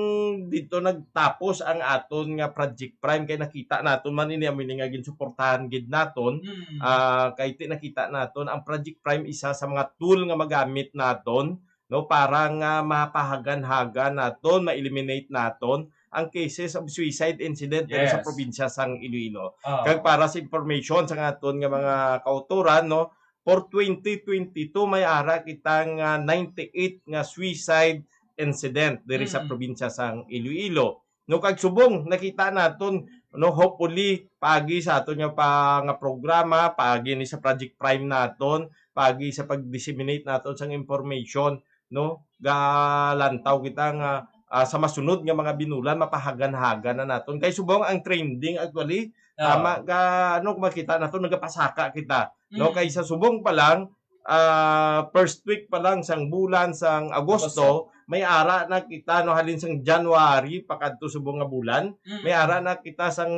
dito nagtapos ang aton nga Project Prime, kay nakita naton man ini, amo ini nga ginsuportahan gid naton. Mm. Ah, kay ti nakita naton ang Project Prime isa sa mga tool nga magamit naton, no, para nga mapahagan-hagan naton, ma-eliminate naton ang cases of suicide incident diri sa Yes. probinsya sang Iloilo. Ah. Kag para sa information sa aton nga mga kautoran, no, for twenty twenty-two, may ara kita nga ninety-eight nga suicide incident diri sa Mm. probinsya sang Iloilo. No, kag subong nakita naton, no, hopefully, paagi sa aton nga pa, nga programa, paagi ni sa Project Prime naton, paagi sa pag-disseminate naton sang information, no, galantaw kita nga, ah, sa masunod nga mga binulan, mapahagan-hagan na naton. Kay subong ang trending actually, Oo. tama ka, ano, makita naton, nagapasaka kita, no? Mm. Kay sa subong pa lang, ah, first week pa lang sang bulan sang Agosto, Agosto. may ara na kita, no, halin sang January pakadto subong nga bulan, Mm. may ara na kita sang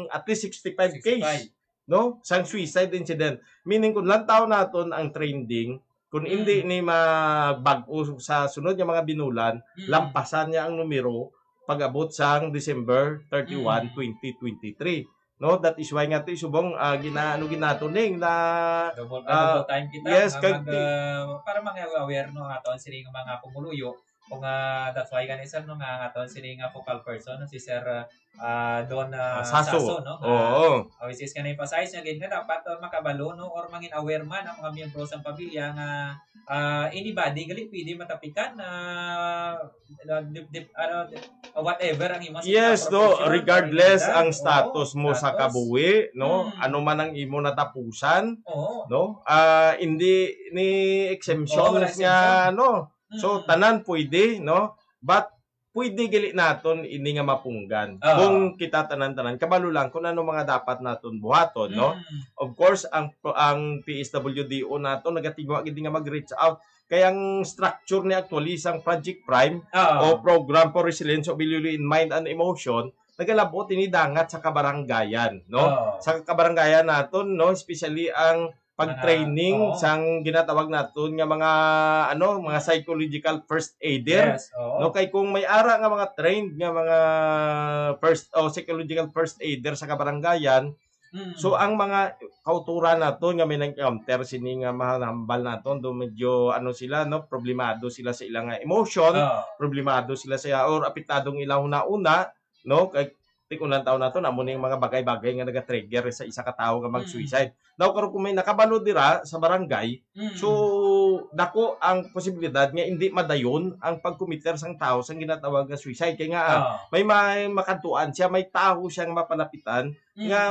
at least sixty-five case, Sixty-five. no, sang suicide incident. Meaning, kung lantaw naton ang trending, kung hindi Mm. ni mabag-o sa sunod nga mga binulan, Mm. lampasan niya ang numero pag-abot sang December thirty-one, Mm. twenty twenty-three. No, that is why nga ti subong, ah, ginaano gid naton ning na, Double, ah, ah, double time kita yes, nga kag mag, ti- ah, para mga aware, no, aton sini nga mga pumuluyo. Kung, ah, that's why gani, sir, no, nga aton sini nga focal person, no, si Sir, ah, Don, ah, Ah, Saso. Saso, no, nga, Oo. ah, which is nga na-emphasize niya gid nga dapat, ah, makabalo, no, or mangin aware man ang mga miyembro sang pamilya nga, ah, anybody gali pwede matapikan, ah, ah, dip-, dip-, ano, dip-, ah, whatever ang imo sa Yes, no, profession, regardless ang status mo sa kabuhi, no? Mm. Ano man ang imo natapusan, Oo. no? Ah, hindi ni exemption Oo, wala nga, exemption. no? So, Mm. tanan pwede, no? But pwede gali naton ini nga mapunggan. Oo. Kung kita tanan-tanan, kabalo lang kung ano mga dapat naton buhaton, no? Mm. Of course, ang, ang P S W D O nato nagatigwa gid nga mag-reach out. Kay ang structure ni actually sang Project Prime Oo. o Program for Resilience of Iloilo in Mind and Emotion, nagalab-ot ini dangat sa kabarangayan, no? Oo. Sa kabarangayan naton, no, especially ang pag-training Mga, oo. sang ginatawag naton nga mga, ano, mga psychological first aider, Yes, oo. no? Kay kung may ara nga mga trained nga mga first o psychological first aider sa kabarangayan, Mm. so ang mga kautoran naton nga may na-encounter sini nga mahambal naton, do medyo ano sila, no, problemado sila sa ilang, ah, emotion, Oo. problemado sila sa, or apektado ang ilang hunahuna, no? Kay ti kung lantaw naton, amo ning mga bagay-bagay nga naga-trigger sa isa ka tawo nga Mm. mag-suicide. Now, karon kung may nakabalo dira sa barangay, Mm. so, dako ang posibilidad nga hindi madayon ang pag-committer sang tawo sang ginatawag nga suicide. Kay nga, ah, Ah. may, may makadtuan siya, may tawo siya nga mapalapitan Mm. nga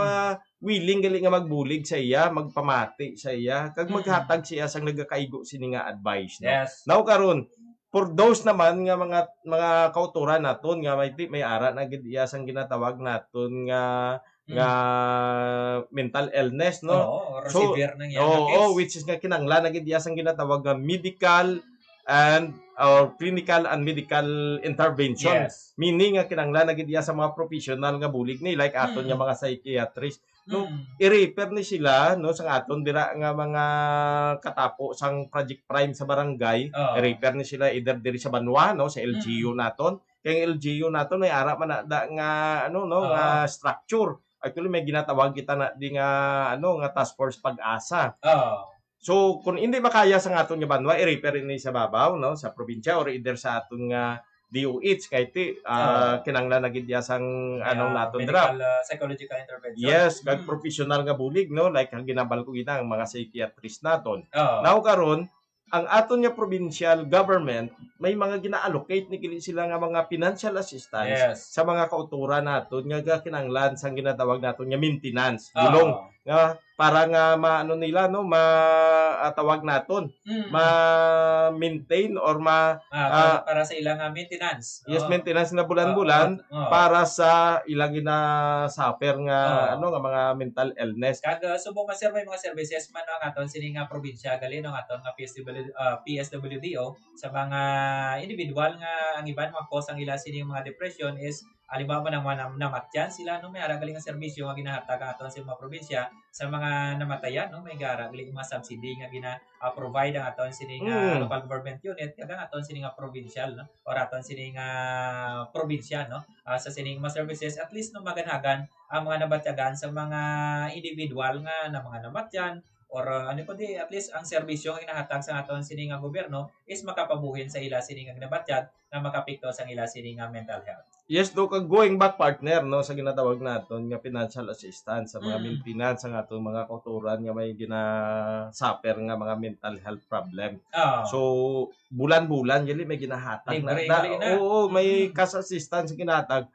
willing gali nga magbulig sa iya, magpamati sa iya, kag Mm. maghatag siya sang nagakaigo sini nga advice, no? Yes. Now, karon, for those naman nga mga, mga kautoran naton nga may ti-, may ara na gid iya sang ginatawag naton nga, Mm. nga mental illness, no? Oo, or So, severe na nga oo, case. which is nga kinahanglan na gid iya sang ginatawag nga medical and, or clinical and medical intervention. Yes. Meaning nga kinahanglan na gid iya sa mga professional nga bulig ni, like aton Mm. nga mga psychiatrist. no, Mm. i-refer ni sila, no, sang aton dira nga mga katapo sang Project Prime sa barangay, Oo. i-refer ni sila either diri sa banwa, no, sa L G U Mm. naton. Kay ang L G U naton may ara man na da nga, ano, no, Oo. nga structure. Actually, may ginatawag kita na di nga, ano, nga Task Force Pag-asa. Oo. So, kung hindi makaya sa aton nga banwa, i-refer ini sa babaw, no, sa probinsya or either sa aton nga D O H, kay ti, ah, Oo. kinahanglan na gid iya sang, May, anong ah, naton dira. medical, ah, psychological intervention. Yes, kag Mm. professional nga bulig, no, like ang ginambal ko gina, ang mga psychiatrist naton. Oo. Now, karon, ang aton nga provincial government, may mga gina-allocate ni kini sila nga mga financial assistance Yes. sa mga kautoran naton nga kinahanglan sang ginatawag naton nga maintenance, Oo. bulong nga para nga maano nila, no, ma-, ah, tawag naton, Mm. ma-maintain or ma-, Ah, para, ah, para sa ilang, ah, maintenance. Yes, Oo. maintenance na bulan-bulan Oo, oo. para sa ilang gina-suffer nga, Oo. ano, nga mga mental illness. Kag, ah, subong man, sir, may mga services man, no, ang aton sini nga probinsya, gali, no, ang aton nga P S W, ah, P S W D O, sa mga individual nga ang iban mga cause ang ila sini mga depression is, halimbawa, man ang mga nam-, namatyan sila, no, may ara gali nga serbisyo nga ginahatag ang aton sa mga probinsya sa mga namatayan, no, may ara gali mga subsidy nga gina, ah, provide ang aton sini nga Mm. local government unit kag ang aton sini nga provincial, no, or aton sini nga probinsya, no, ah, sa sini nga mga services, at least, no, maganahan ang mga nabatyagan sa mga individual nga na mga namatyan, or, uh, ano po di, at least ang serbisyo nga ginahatag sa aton sini nga gobyerno is makapabuhin sa ila sini nga ginabatyag nga makapikto sa ila sini nga mental health. Yes, do, kag going back, partner, no, sa ginatawag naton nga financial assistance sa mga Mm. maintenance sa aton mga kautoran nga may gina-suffer nga mga mental health problem. Oo. So, bulan-bulan gali may ginahatag na, Libre na, gali na. Oo, may Mm. cash assistance ginahatag,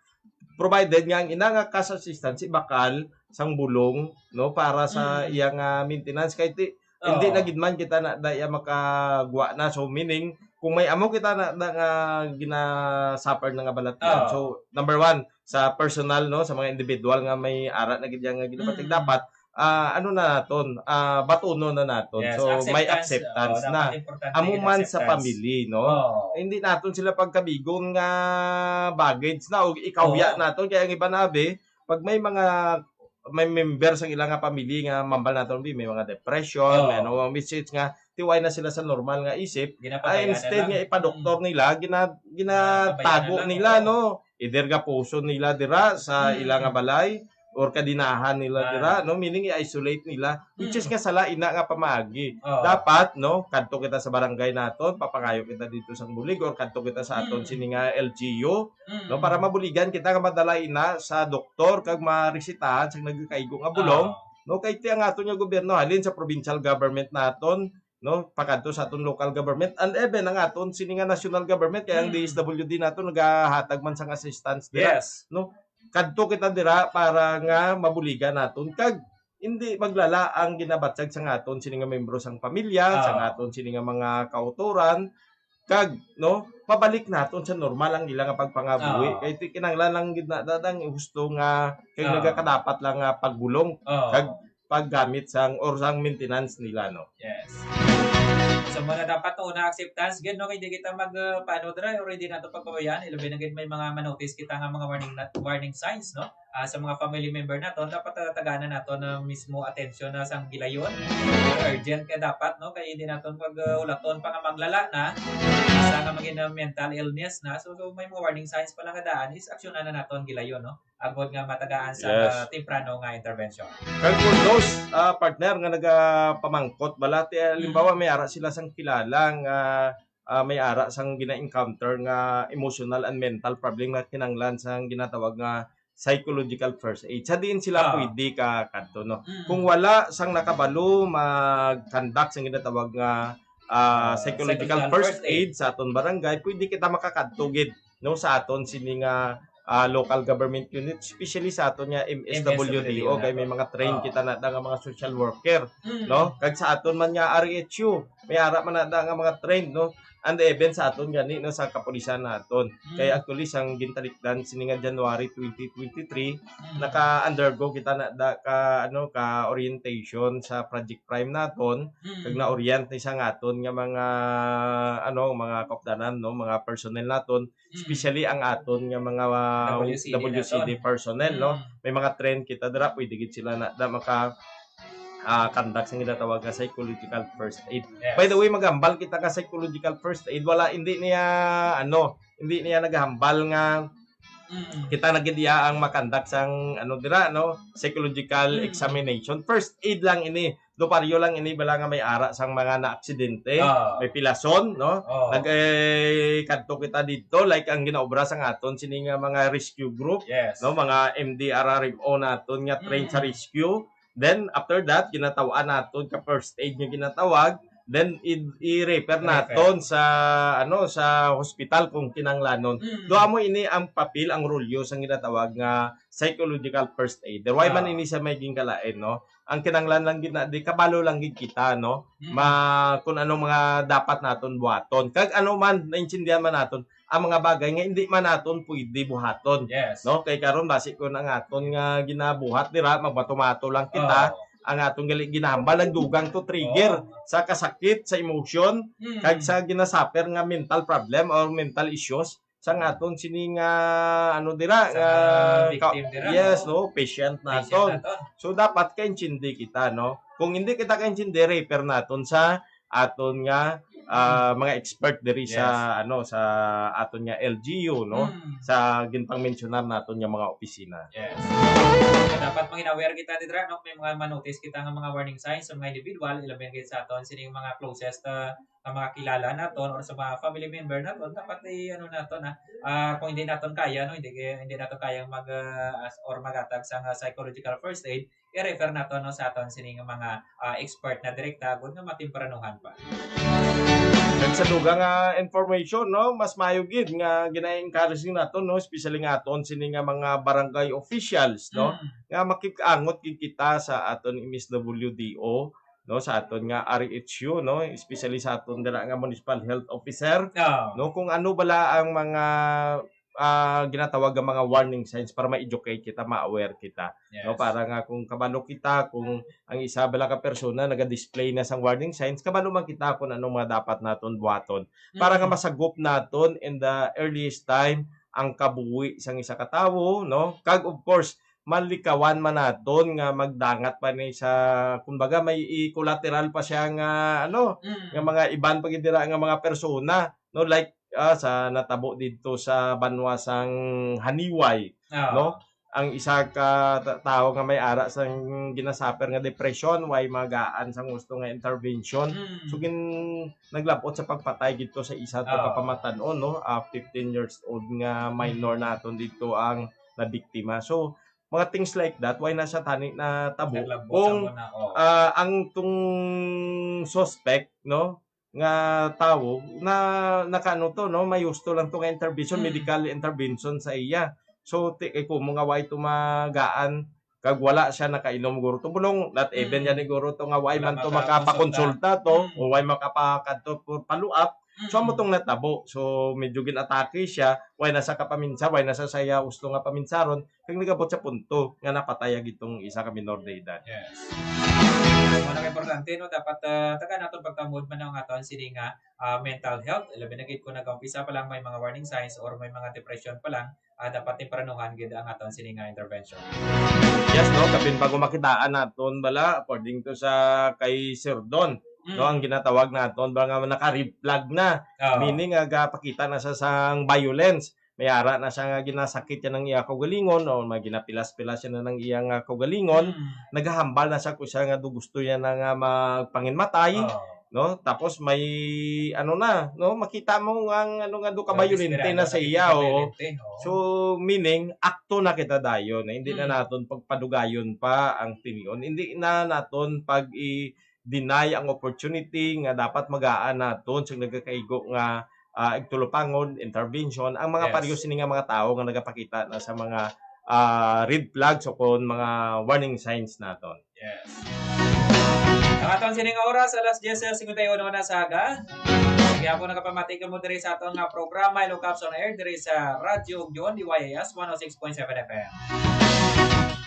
provided nga ang ina nga cash assistance ibakal sang bulong, no, para sa Mm. iya nga maintenance. Kay ti-, hindi Oo. na gid man kita na da iya makagwa na. So, meaning, kung may amo kita na, na nga gina-suffer na nga balatyan. Oo. So, number one, sa personal, no, sa mga individual nga may ara na gid iya nga ginabatyag, Mm. dapat, ah, ano na naton, ah, batunon na naton. Yes, So, may acceptance. Acceptance Oo, na. dapat importante Amo gid man sa acceptance. family, no? Oo. Hindi naton sila pagkabigon nga baggage na o ikawya Oo. naton. Kaya ang iban abi, pag may mga, may member sa ila nga pamilya nga mambal naton, bi, may mga depression, Oo. may ano, mga message nga, tiway na sila sa normal nga isip. Ay, Ginapatayan na instead lang. nga ipadoktor Mm. nila, gina-, Ginapatayan ginatago na lang, nila, oo. no? Either gapuson nila dira sa Mm. ila nga balay, or kadinahan nila Ah. dira, no? Meaning, i-isolate nila, which is Mm. nga sala ina nga pamaagi. Oo. Dapat, no, kadto kita sa barangay naton, papangayo kita dito sa bulig, or kadto kita sa aton Mm. sini nga L G U, Mm. no, para mabuligan kita nga madala ina sa doktor kag maresitahan sa nagakaigo nga bulong, Oo. no? Kay ti ang aton nga gobyerno, halin sa provincial government naton, no, pakadto sa aton local government, and even ang aton sini nga national government, kay ang Mm. D S W D naton nagahatag man sang assistance dira, Yes. no? Kadto kita dira para nga mabuligan naton kag hindi maglala ang ginabatyag sa aton sini nga membro sang pamilya, sa Ah. aton sini nga mga kautoran, kag, no, pabalik naton sa normal ang ila nga pagpangabuhi. Ah. Kay ti-, kinahanglan lang gid na, na, na husto nga, kay Ah. nagakadapat lang nga pagbulong Ah. kag paggamit sang, or sang maintenance nila, no? Yes. So, muna dapat, no, una acceptance gid, no, kay di kita mag, uh, paano dira, or hindi nato pagpabayaan, ilabi na gid may mga manotice kita nga mga warning na, warning signs, no? Ah, sa mga family member naton, dapat, ah, tagaan naton ang mismo atensyon na sang gilayon. Urgent kay dapat, no? Kay hindi naton pag, ah, ulaton pa nga maglala na, sa nga maging, ah, mental illness na. So, so may mga warning signs pa lang nga daan, is aksyonan na naton gilayon, no? Agod nga matagaan sa, Yes. ah, temprano nga intervention. Kag for those, ah, partner nga nagapamangkot, bala, ti, ah, Mm. halimbawa, may ara sila sang kilala nga, ah, may ara sang gina-encounter nga emotional and mental problem nga kinahanglan sang ginatawag nga psychological first aid. Sa diin sila Ah. pwede ka kadto, no? Mm. Kung wala sang nakabalo mag-conduct sang ginatawag nga, ah, Ah, psychological psychological first first aid. aid sa aton barangay, pwede kita makakadto gid, no, sa aton sini nga, ah, local government unit, especially sa aton nga M S W D O, M S W D O na kay may to. mga trained Oo. kita na da nga mga social worker, Mm. no? Kag sa aton man nga R H U, may ara man na da nga mga trained, no? And even sa aton gani, no, sa kapulisan naton. Mm. Kay actually, sang gintalikdan sini nga January twenty twenty-three, Mm. naka-undergo kita na da ka, ano, ka orientation sa Project Prime naton, Mm. kag na-orient ni sa nga aton nga mga, ano, mga kaupdanan, no, mga personnel naton, Mm. especially ang aton nga mga ah, W C D W C D naton. Personnel, no? Mm. May mga trained kita dira, pwede gid sila na, na maka, ah, conduct sa ginatawag nga psychological first aid. Yes. By the way, maghambal kita ka psychological first aid, wala, hindi niya, ano, hindi niya naghambal nga Mm. kita na gid iya ang makandak sang, ano, dira, no, psychological Mm. examination. First aid lang ini. Do pareho lang ini bala nga may ara sang mga naaksidente, Ah. may pilason, no? Oh. Nag, eh, kadto kita didto, like, ang ginaobra sang aton sini nga mga rescue group, Yes. no, mga M D R R M O naton nga trained sa Mm. rescue. Then, after that, ginataw-an naton ka first aid nga ginatawag. Then, i-, i-refer Refer. naton sa, ano, sa hospital kung kinahanglanon. Mm. Do amo ini ang papel, ang rolyo sang ginatawag nga psychological first aider. Why man Ah. ini siya may ginkalain, no? Ang kinahanglan lang gid na, di kabalo lang gid kita, no? Mm. Ma-, kung ano mga dapat naton buhaton. Kag ano man, naintindihan man naton, ang mga bagay nga hindi man naton pwede buhaton. Yes. No? Kay karon, basi kung ang aton nga ginabuhat dira, magmato-mato lang kita, Oo. ang aton gali ginahambal, nagdugang to trigger Oo. sa kasakit, sa emotion, Mm. kag sa ginasaper nga mental problem or mental issues sa nga aton sini nga, ano dira, Sa nga ka-, victim dira, yes, no? no, patient Patient naton. naton. So, dapat kaintindi kita, no? Kung hindi kita kaintindi, refer naton sa aton nga, ah, Mm. mga expert diri sa, Yes. ano, sa aton nga L G U, no? Mm. Sa ginpangmensyonar naton nga mga opisina. Yes. Kaya dapat maging aware kita dira, no? May mga ma-notice kita nga mga warning signs sa mga individual, ilabi na gid sa aton sining mga closest, ah, nga mga kilala naton or sa mga family member naton, dapat i-, ano naton, ah, ah, kung hindi naton kaya, no, hindi kaya, hindi naton kayang mag, ah, as-, or maghatag sa nga psychological first aid, i-refer naton, no, sa aton sini nga mga, ah, expert na direkta, agud nga matempranuhan pa. Kag sa dugang nga information, no, mas maayo gid nga gina-encourage naton, no, especially nga aton sini nga mga barangay officials, no, Mm. nga makig-angot gid kita sa aton M S W D O, no, sa aton nga R H U, no, especially sa aton dira nga municipal health officer, Ah. no, kung ano bala ang mga, ah, ginatawag nga mga warning signs para ma-educate kita, ma-aware kita, no, Yes. para nga kung kabalo kita, kung ang isa bala ka persona naga-display na sang warning signs, kabalo man kita kung ano mga dapat naton buhaton para nga Mm. masagop naton in the earliest time ang kabuhi sang isa ka tawo, no? Kag of course, malikawan man naton nga magdangat pa ni sa, kumbaga, may i-, collateral pa siya nga, ano, Mm. nga mga iban pa gid dira nga mga persona, no? Like, ah, sa natabo didto sa banwa sang Janiuay, Ah. no? Ang isa ka ta-, tawo nga may ara sang ginasaper nga depression, way magaan sang husto nga intervention. Mm. So, gin-, naglab-ot sa pagpatay didto sa isa to Ah. ka pamatan-on, no? Ah, fifteen years old nga minor Mm. naton didto ang nabiktima. So, mga things like that, way na siya tani natabo. Naglab-ot Kung, sa muna, oh. ah, ang tong suspect, no, nga tawo na nakaano to, no, may husto lang to nga intervention, Mm. medical intervention sa iya. So, ti-, kay kumo nga way to magaan, kag wala siya nakainom guro to bulong, not even Mm. yan guro to nga way Wala man to makakonsulta. makapakonsulta to, Mm. o way makapakadto for follow-up. So, amo Mm. tong natabo. So, medyo ginatake siya, way na sa kapaminsar, way na sa saya husto nga paminsaron, kag nagabot sa punto nga napatay ang itong isa ka minor de edad. Yes. Ano ka importante, no? Dapat, ah, tagaan naton pagtamod man ang aton sini nga, ah, mental health. Labi na gid kung nag-umpisa pa lang may mga warning signs or may mga depression pa lang, ah, dapat tempranuhan gid ang aton sini nga intervention. Yes, no? Kapin bago makitaan naton bala, according to sa kay Sir Don, no, Mm. ang ginatawag naton ba nga naka-red flag na. Oo. Meaning, nga gapakita na sa sang violence. May ara na siya nga ginasakit yan ang iya kaugalingon, o may ginapilas-pilas siya na ng iya nga kaugalingon. Mm. Naghahambal na siya kung siya nga do gusto niya na nga magpanginmatay, Oo. no? Tapos may, ano na, no? Makita mo nga ang, ano nga, do Grabe kabayolente sila, na no? sa Nakita iya, oo. kabayolente, oo. So, meaning, akto na kita dayon, eh. Hindi na Mm. naton pagpadugayon pa ang tinion. Hindi na naton pag i-, deny ang opportunity nga dapat magaan naton sa nagakaigo nga, ah, igtulupangon, intervention, ang mga Yes. pareho sini nga mga tawo nga nagapakita na sa mga, ah, red flags o kon mga warning signs naton. Yes. Ang aton sining oras, alas diyes singkwenta y uno na sa aga. Sige, ako nakapamati kamo diri sa aton nga programa, Ilocos on Air, diri sa Radyo Ugyon, D Y A S, one oh six point seven F M.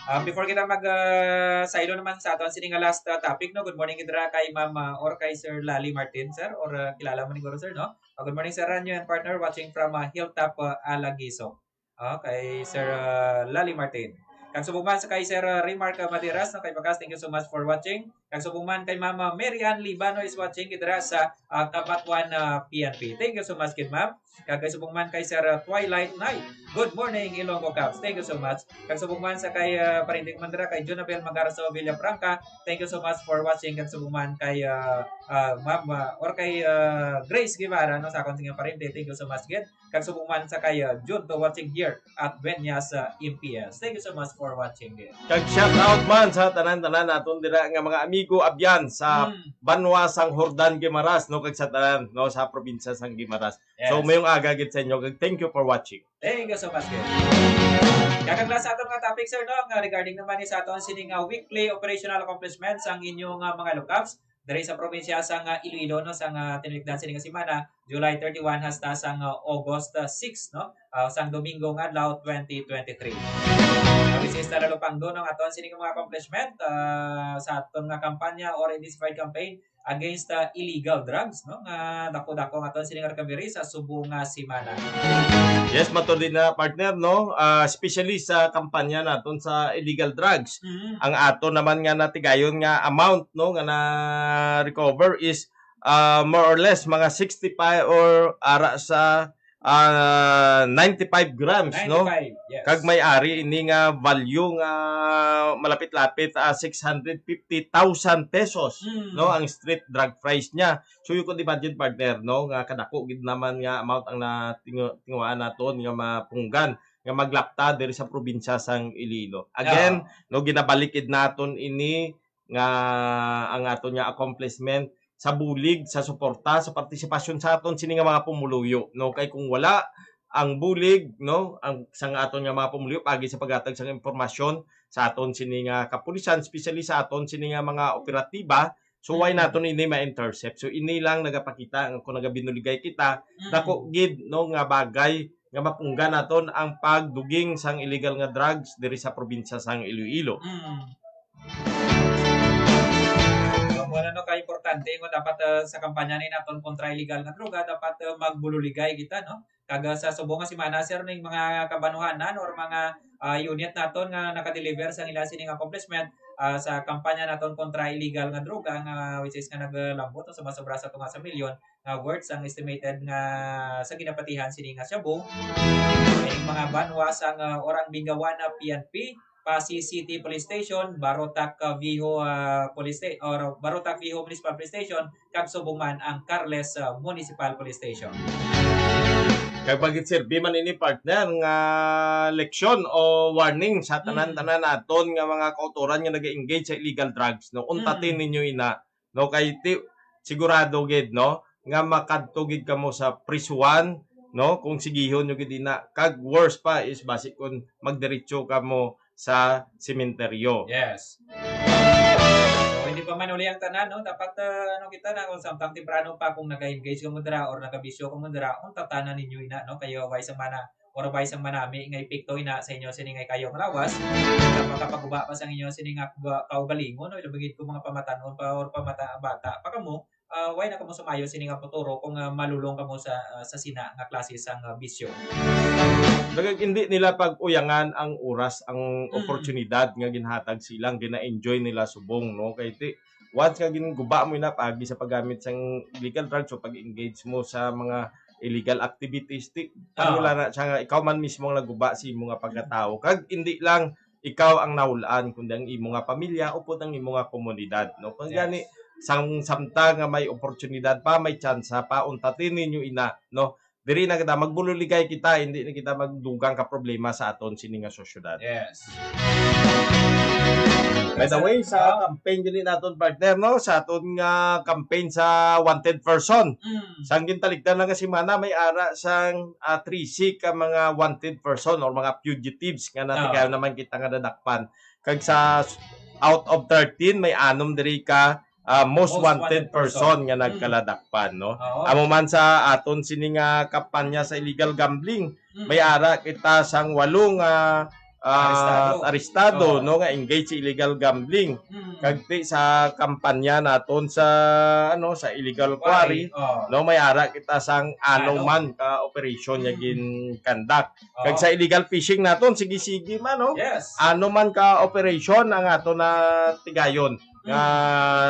Ah, before kita mag, ah, saylo naman sa aton sini nga last, ah, topic, no? Good morning, gid ra kay Ma'am, ah, or kay Sir Lali Martin, sir, or, ah, kilala mo ni guro, sir, no? Ah, good morning, Sir Ranyo and partner, watching from, ah, Hilltop, ah, Alagiso. Ah, kay Sir, ah, Lali Martin. Kag subong man sa kay Sir, ah, Remark, ah, Madiras, no, kay Bakas, thank you so much for watching. Kag subong man kay Mama Mary Ann Libano is watching gid dira sa, ah, Cabatuan, ah, P N P. Thank you so much gid, ma'am. Kag kay subong man kay Sir, ah, Twilight Night. Good morning, Ilonggo Caps. Thank you so much. Kag subong man sa kay, ah, parinting man dira kay Jonabel Magarzo Villafranca. Thank you so much for watching. Kag subong man kay, ah, ah, ma'am, ah, or kay, ah, Grace Guevara, no, sa akon nga parente. Thank you so much gid. Kag subong man sa kay, ah, Junto, watching here at Dueñas, ah, M P S. Thank you so much for watching din. Kag shout out man sa tanan-tanan naton dira nga mga amigo abyan sa Hmm. banwa sang Jordan Guimaras, no, kag sa tanan, no, sa probinsya sang Guimaras. So, Yes. mayong aga gid sa inyo, kag thank you for watching. Thank you so much, good. Kag ang last aton nga topic, sir, no, nga regarding naman ni sa aton sini nga weekly operational accomplishments ang inyo nga mga lookups diri sa probinsya sang, ah, Iloilo, no, sang, ah, tinulikdan sini nga semana, July thirty-one hasta sang, ah, August, ah, six, no, ah, sang Domingo nga adlaw, twenty twenty-three. Ah, which is, Talalupangdo, no, ang aton sini nga mga accomplishment, ah, sa aton nga kampanya or intensified campaign against, ah, illegal drugs, no, nga dako-dako ang aton sini nga recovery sa subong nga semana. Yes, matuod na, partner, no? Ah, especially sa kampanya naton sa illegal drugs. Mhm. Ang ato naman nga natigayon nga amount, no, nga na-recover is, ah, more or less mga sixty-five or ara sa, ah, ninety-five grams, no? Ninety-five, yes. Kag may ari ini nga value nga malapit-lapit, ah, six hundred fifty thousand pesos, Mm. no, ang street drug price niya. So, you could imagine, partner, no, nga kadako gid naman nga amount ang natingu-, tinguhaan naton nga mapunggan nga maglapta diri sa probinsya sang Iloilo. Again, Ah. no, ginabalik gid naton ini nga ang aton nga accomplishment sa bulig, sa suporta, sa partisipasyon sa aton sini nga mga pumuluyo, no? Kay kung wala ang bulig, no, ang sang aton nga mga pumuluyo paagi sa paghatag sang impormasyon sa aton sini nga kapulisan, especially sa aton sini nga mga operatiba, so why Mm. naton ini ma-intercept? So ini lang nagapakita nga kung nagabinuligay kita, Mm. dako gid, no, nga bagay nga mapunggan naton ang pagduging sang illegal nga drugs diri sa probinsya sang Iloilo. Mm. So, amo na, no, ka-importante nga dapat, ah, sa kampanya ni naton kontra illegal nga droga, dapat, ah, magbululigay kita, no? Kag, ah, sa subong nga semana, sir, ning mga kabanwahanan or mga, ah, unit naton nga nakadeliver sa ila sining accomplishment, ah, sa kampanya naton kontra illegal nga droga nga, which is nga naglambot sa masobra sa tunga sa milyon, nga worth ang estimated nga sa ginapatihan sini nga shabu. Ining mga banwa sang, ah, Orang Bingawan na P N P, Passi City Police Station, Barotac, ah, Viejo, ah, Police Sta-, or Barotac Viejo Municipal Police Station, kag subong man ang Carles, ah, Municipal Police Station. Kag magin-serbi man ini, partner, nga leksyon o warning sa Mm. tanan-tanan naton nga mga kautoran nga nag-engage sa illegal drugs, no? Untatin Mm. ninyo ina, no? Kay ti-, sigurado gid, no, nga makadto gid kamo sa prisuhan, no, kung sigihon nyo gid ina. Kag worse pa is basi kung magdiretso kamo sa sementeryo. Yes. So, hindi pa man uli ang tanan, no? Dapat, ah, ano kita na, kung samtang temprano pa, kung nag-engage ka mo dira or nagabisyo ka mo dira, untatan na ninyo ina, no? Kayo, why sa mana, or why sa manami nga epekto ina sa inyo sini nga kayo nga lawas, sa pagkapaguba pa sa inyo sini nga ba-, kaugalingon, no? Ilabigid ko mga pamatanon pa or pamata-, bata pa kamo, ah, why na kamo sumayo sini nga futuro kung, ah, malulong kamo sa, ah, sa sina nga klase sang, ah, bisyo? Nagag-, hindi nila pag-uyangan ang oras, ang Mm. oportunidad nga ginhatag silang, gina-enjoy nila subong, no? Kay ti-, once nga ginguba mo ina paagi sa paggamit sang illegal drugs o pag-engage mo sa mga illegal activities, ti-, Ah. ano lang na siya nga, ikaw man mismo ang naguba sa imo nga pagkatao. Kag hindi lang ikaw ang nahulaan, kundi ang imo nga pamilya, upod ang imo nga komunidad, no? Kung Yes. gani, sang samtang nga may oportunidad pa, may tsansa pa, untatin ninyo ina, no? Diri na kita, magbululigay kita, hindi na kita magdugang ka problema sa aton sini nga sosyedad. Yes. By the way, sa Ah. campaign gani naton, partner, no? Sa aton nga campaign sa wanted person. Mm. Sang gintalikdan lang nga semana, may ara sang, ah, trese ka mga wanted person or mga fugitives nga Ah. natigayon naman kita nga nadakpan. Kag sa s-, out of thirteen, may anom diri ka, ah, most Most wanted wanted person. person nga Mm. nagkaladakpan, no? Oo. Amo man sa aton sini nga kampanya sa illegal gambling, Mm. may ara kita sang walo nga, ah, Arestado. arestado, Oo. no, nga engaged sa illegal gambling. Mm. Kag ti sa kampanya naton sa, ano, sa illegal quarry, Quarry, oo. no, may ara kita sang ano Ano? man ka operation nga Mm. gin-conduct. Oo. Kag sa illegal fishing naton, sige-sige man, no? Yes. Ano man ka operation ang ato na tigayon nga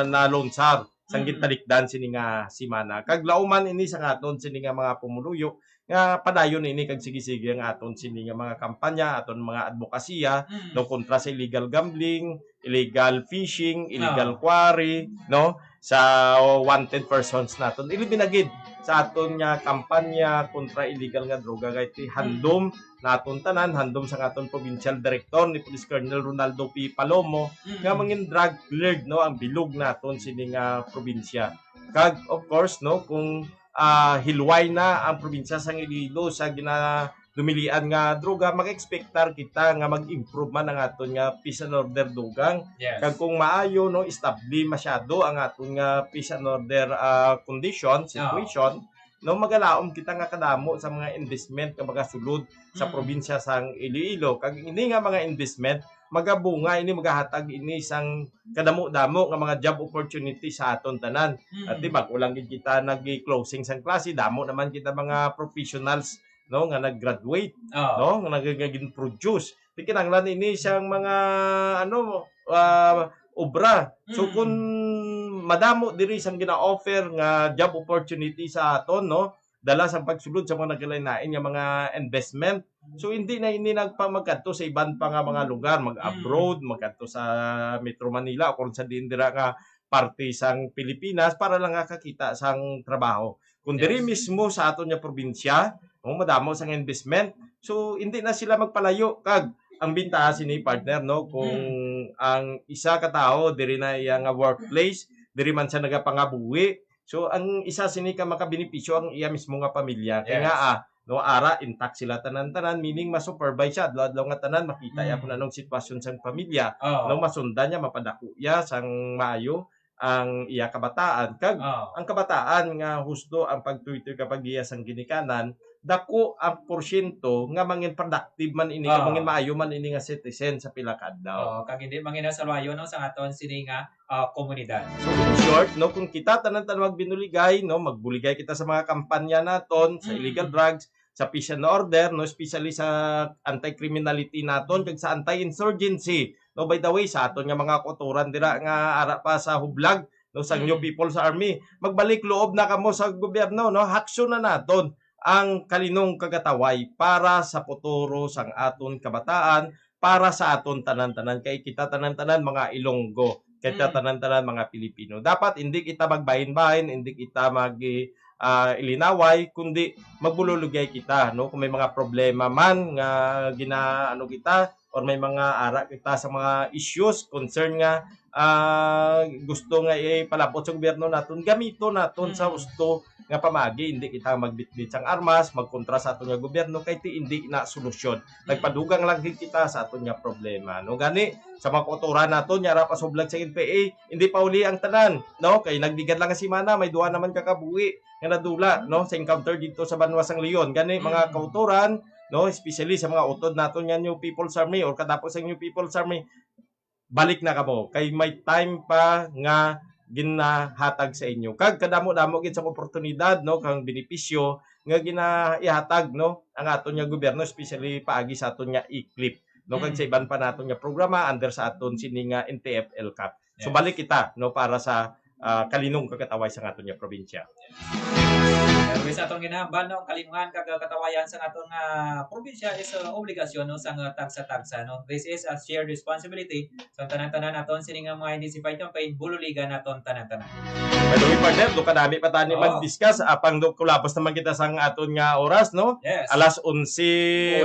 Mm. nalunsar sang Mm. gintalikdan sini nga semana. Kag lauman ini sa aton sini nga mga pumuluyo nga padayon ini kag sige-sige ang aton sini nga mga kampanya, aton mga adbokasiya, Mm. no, kontra sa illegal gambling, illegal fishing, illegal Ah. quarry, no, sa wanted persons naton. Ilabi na gid sa aton nga kampanya kontra illegal nga droga, kay ti Mm. handom naton tanan, handom sang aton provincial director ni Police Colonel Ronaldo P. Palomo, Mm. nga mangin drug cleared, no, ang bilog naton sini nga probinsya. Kag, of course, no, kung, ah, hilway na ang probinsya sang Iloilo sa ginadumilian nga droga, mag-expectar kita nga mag-improve man ang aton nga peace and order, dugang. Yes. Kag kung maayo, no, establi masyado ang aton nga peace and order, ah, condition, Oo. situation, no, magalaom kita nga kadamo sa mga investment nga magasulod sa Mm. probinsya sang Iloilo. Kag ini nga mga investment, magabunga ini, magahatag ini sang kadamo-damo nga mga job opportunity sa aton tanan. Mm. At di ba, kulang gid kita nag-closing sang klase, damo naman kita mga professionals, no, nga nag-graduate, Oo. no, nga nag-, nga gin-produce. Di kinahanglan ini sang mga, ano, ah, obra. So, Mm. kung madamo diri sang gina-offer nga job opportunity sa aton, no, dala sa pagsulod sa mga nagkalain-lain nga mga investment. So, hindi na ini nagpamagkadto sa iban pa nga mga lugar, mag-abroad, Mm. magkadto sa Metro Manila, o kung sa diin dira nga parte sang Pilipinas, para lang nga kakita sang trabaho. Kung diri Yes. mismo sa aton nga probinsya, no, madamo sang investment, so, hindi na sila magpalayo. Kag ang bintaha sini, partner, no, kung Mm. ang isa ka tawo diri na iya nga workplace, diri man siya nagapangabuhi, so, ang isa sini ka makabenepisyo ang iya mismo nga pamilya. Kay Yes. nga, ah, no, ara, intact sila tanan-tanan, meaning ma-supervise siya adlaw-adlaw nga tanan, makita iya Mm. kung anong sitwasyon sang pamilya, Oo. no, masundan niya, mapadako iya sang maayo ang iya kabataan. Kag Oo. ang kabataan nga husto ang pagtuytoy kag paggiya sang ginikanan, dako ang porsyento nga mangin productive man ini, kag Ah. mangin maayo man ini nga citizen sa pila ka adlaw. Oo, kag hindi mangin nasalwayo, no, sa aton sini nga, ah, komunidad. So, in short, no, kung kita tanan-tanan magbinuligay, no, magbuligay kita sa mga kampanya naton sa Mm. illegal drugs, sa peace and order, no, especially sa anti-criminality naton kag sa anti-insurgency. No, by the way, sa aton nga mga kautoran dira nga ara pa sa hublag, no, sa New Mm. People's Army, magbalik loob na kamo sa gobyerno, no, haksyon na naton ang kalinong kagataway para sa futuro sang aton kabataan, para sa aton tanan-tanan, kay kita tanan-tanan mga Ilonggo, kita Mm. tanan-tanan mga Pilipino. Dapat hindi kita magbahin-bahin, hindi kita mag, ah, ilinaway, kundi magbululugay kita, no? Kung may mga problema man nga gina-, ano kita, or may mga ara kita sa mga issues, concern nga, ah, gusto nga ipalabot sa gobyerno naton, gamito naton sa Mm. husto nga pamaagi, hindi kita magbitbit sang armas, magkontra sa aton nga gobyerno, kay ti hindi na solusyon. Mm. Nagpadugang lang gid kita sa aton nga problema, no? Gani, sa mga kautoran naton, nga ara pa sa hublag sa N P A, hindi pa uli ang tanan, no? Kay nagligad lang nga semana, may duha naman ka kabuhi nga nadula, no, sa encounter dito sa banwa sang Leon. Gani, mga Mm. kautoran, no, especially sa mga utod naton nga New People's Army or kadapot sa New People's Army, balik na kamo. Kay may time pa nga ginahatag sa inyo. Kag kadamo-damo gid sa oportunidad, no, kang benepisyo nga ginaihatag, no, ang aton nga gobyerno, especially paagi sa aton nga ICLIP, no, kag Mm. sa iban pa naton nga programa under sa aton sini nga N T F L CAP. So, Yes. balik kita, no, para sa, ah, kalinong kagataway sa aton nga probinsya. Pero sa aton ginahambal, no, ang kalinungan kag katawayan sa aton nga probinsya is, uh, obligasyon, no, sang, uh, tagsa-tagsa, no. This is a shared responsibility sa tanan-tanan naton sini nga mga intensified campaign, bululigan naton tanan-tanan. By the way, partner, do kadami pa tani Oo. mag-discuss, apang do kulabos naman kita sang aton nga oras, no? Yes. Alas onse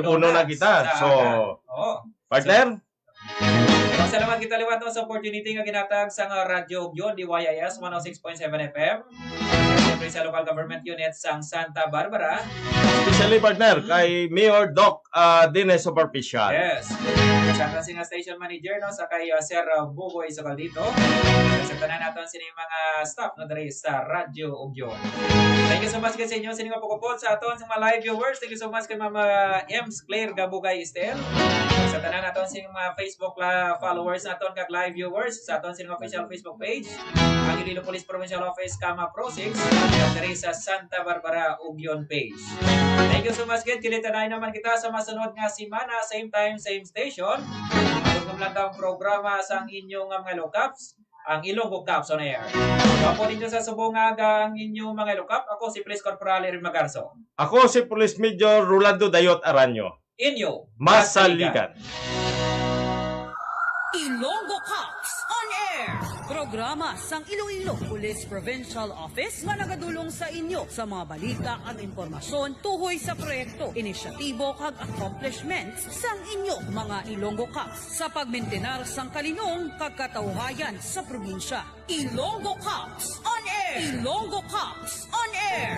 uno na kita. Sa So, aga. Oo. partner? So, salamat kita liwat, no, sa opportunity nga ginatag sang Radyo Ugyon, D Y I S one oh six point seven F M. Siyempre sa local government unit sang Santa Barbara. Especially, partner, Mm. kay Mayor Doc, ah, Dines Superficial. Yes. Sa aton sing station manager, no, sa kay, uh, Sir, uh, Bugoy Socaldito. Sa tanan naton sini mga staff, no, diri sa Radyo Ugyon. Thank you so much gid sa inyo sini nga pagupod sa aton sa mga live viewers. Thank you so much kay Mama Ems Claire Gabugay Estel. Sa tanan naton sing mga Facebook la followers naton kag live viewers sa aton sini nga official Facebook page. Ang Iloilo Police Provincial Office, kama Pro six, diri sa Santa Barbara, Ugyon page. Thank you so much gid. Kilitanay naman kita sa masunod nga semana, same time, same station. Atong kumlanta ang programa sang inyo nga mga Ilocaps, ang Ilonggo Cops on Air. Gwapo ninyo sa subong nga aga ang inyo mga Ilocap. Ako si Police Corporal Erin Magarso. Ako si Police Major Rolando Dayot Aranyo. Inyo, Masaligan. Ilonggo Cops on Air. Programa sang Iloilo Police Provincial Office nga nagadulong sa inyo sa mga balita kag impormasyon tuhoy sa proyekto, inisyatibo kag accomplishments sang inyo mga Ilonggo Cops sa pagmintinar sang kalinong kag katawhayan sa probinsya. Ilonggo Cops on Air. Ilonggo Cops on Air.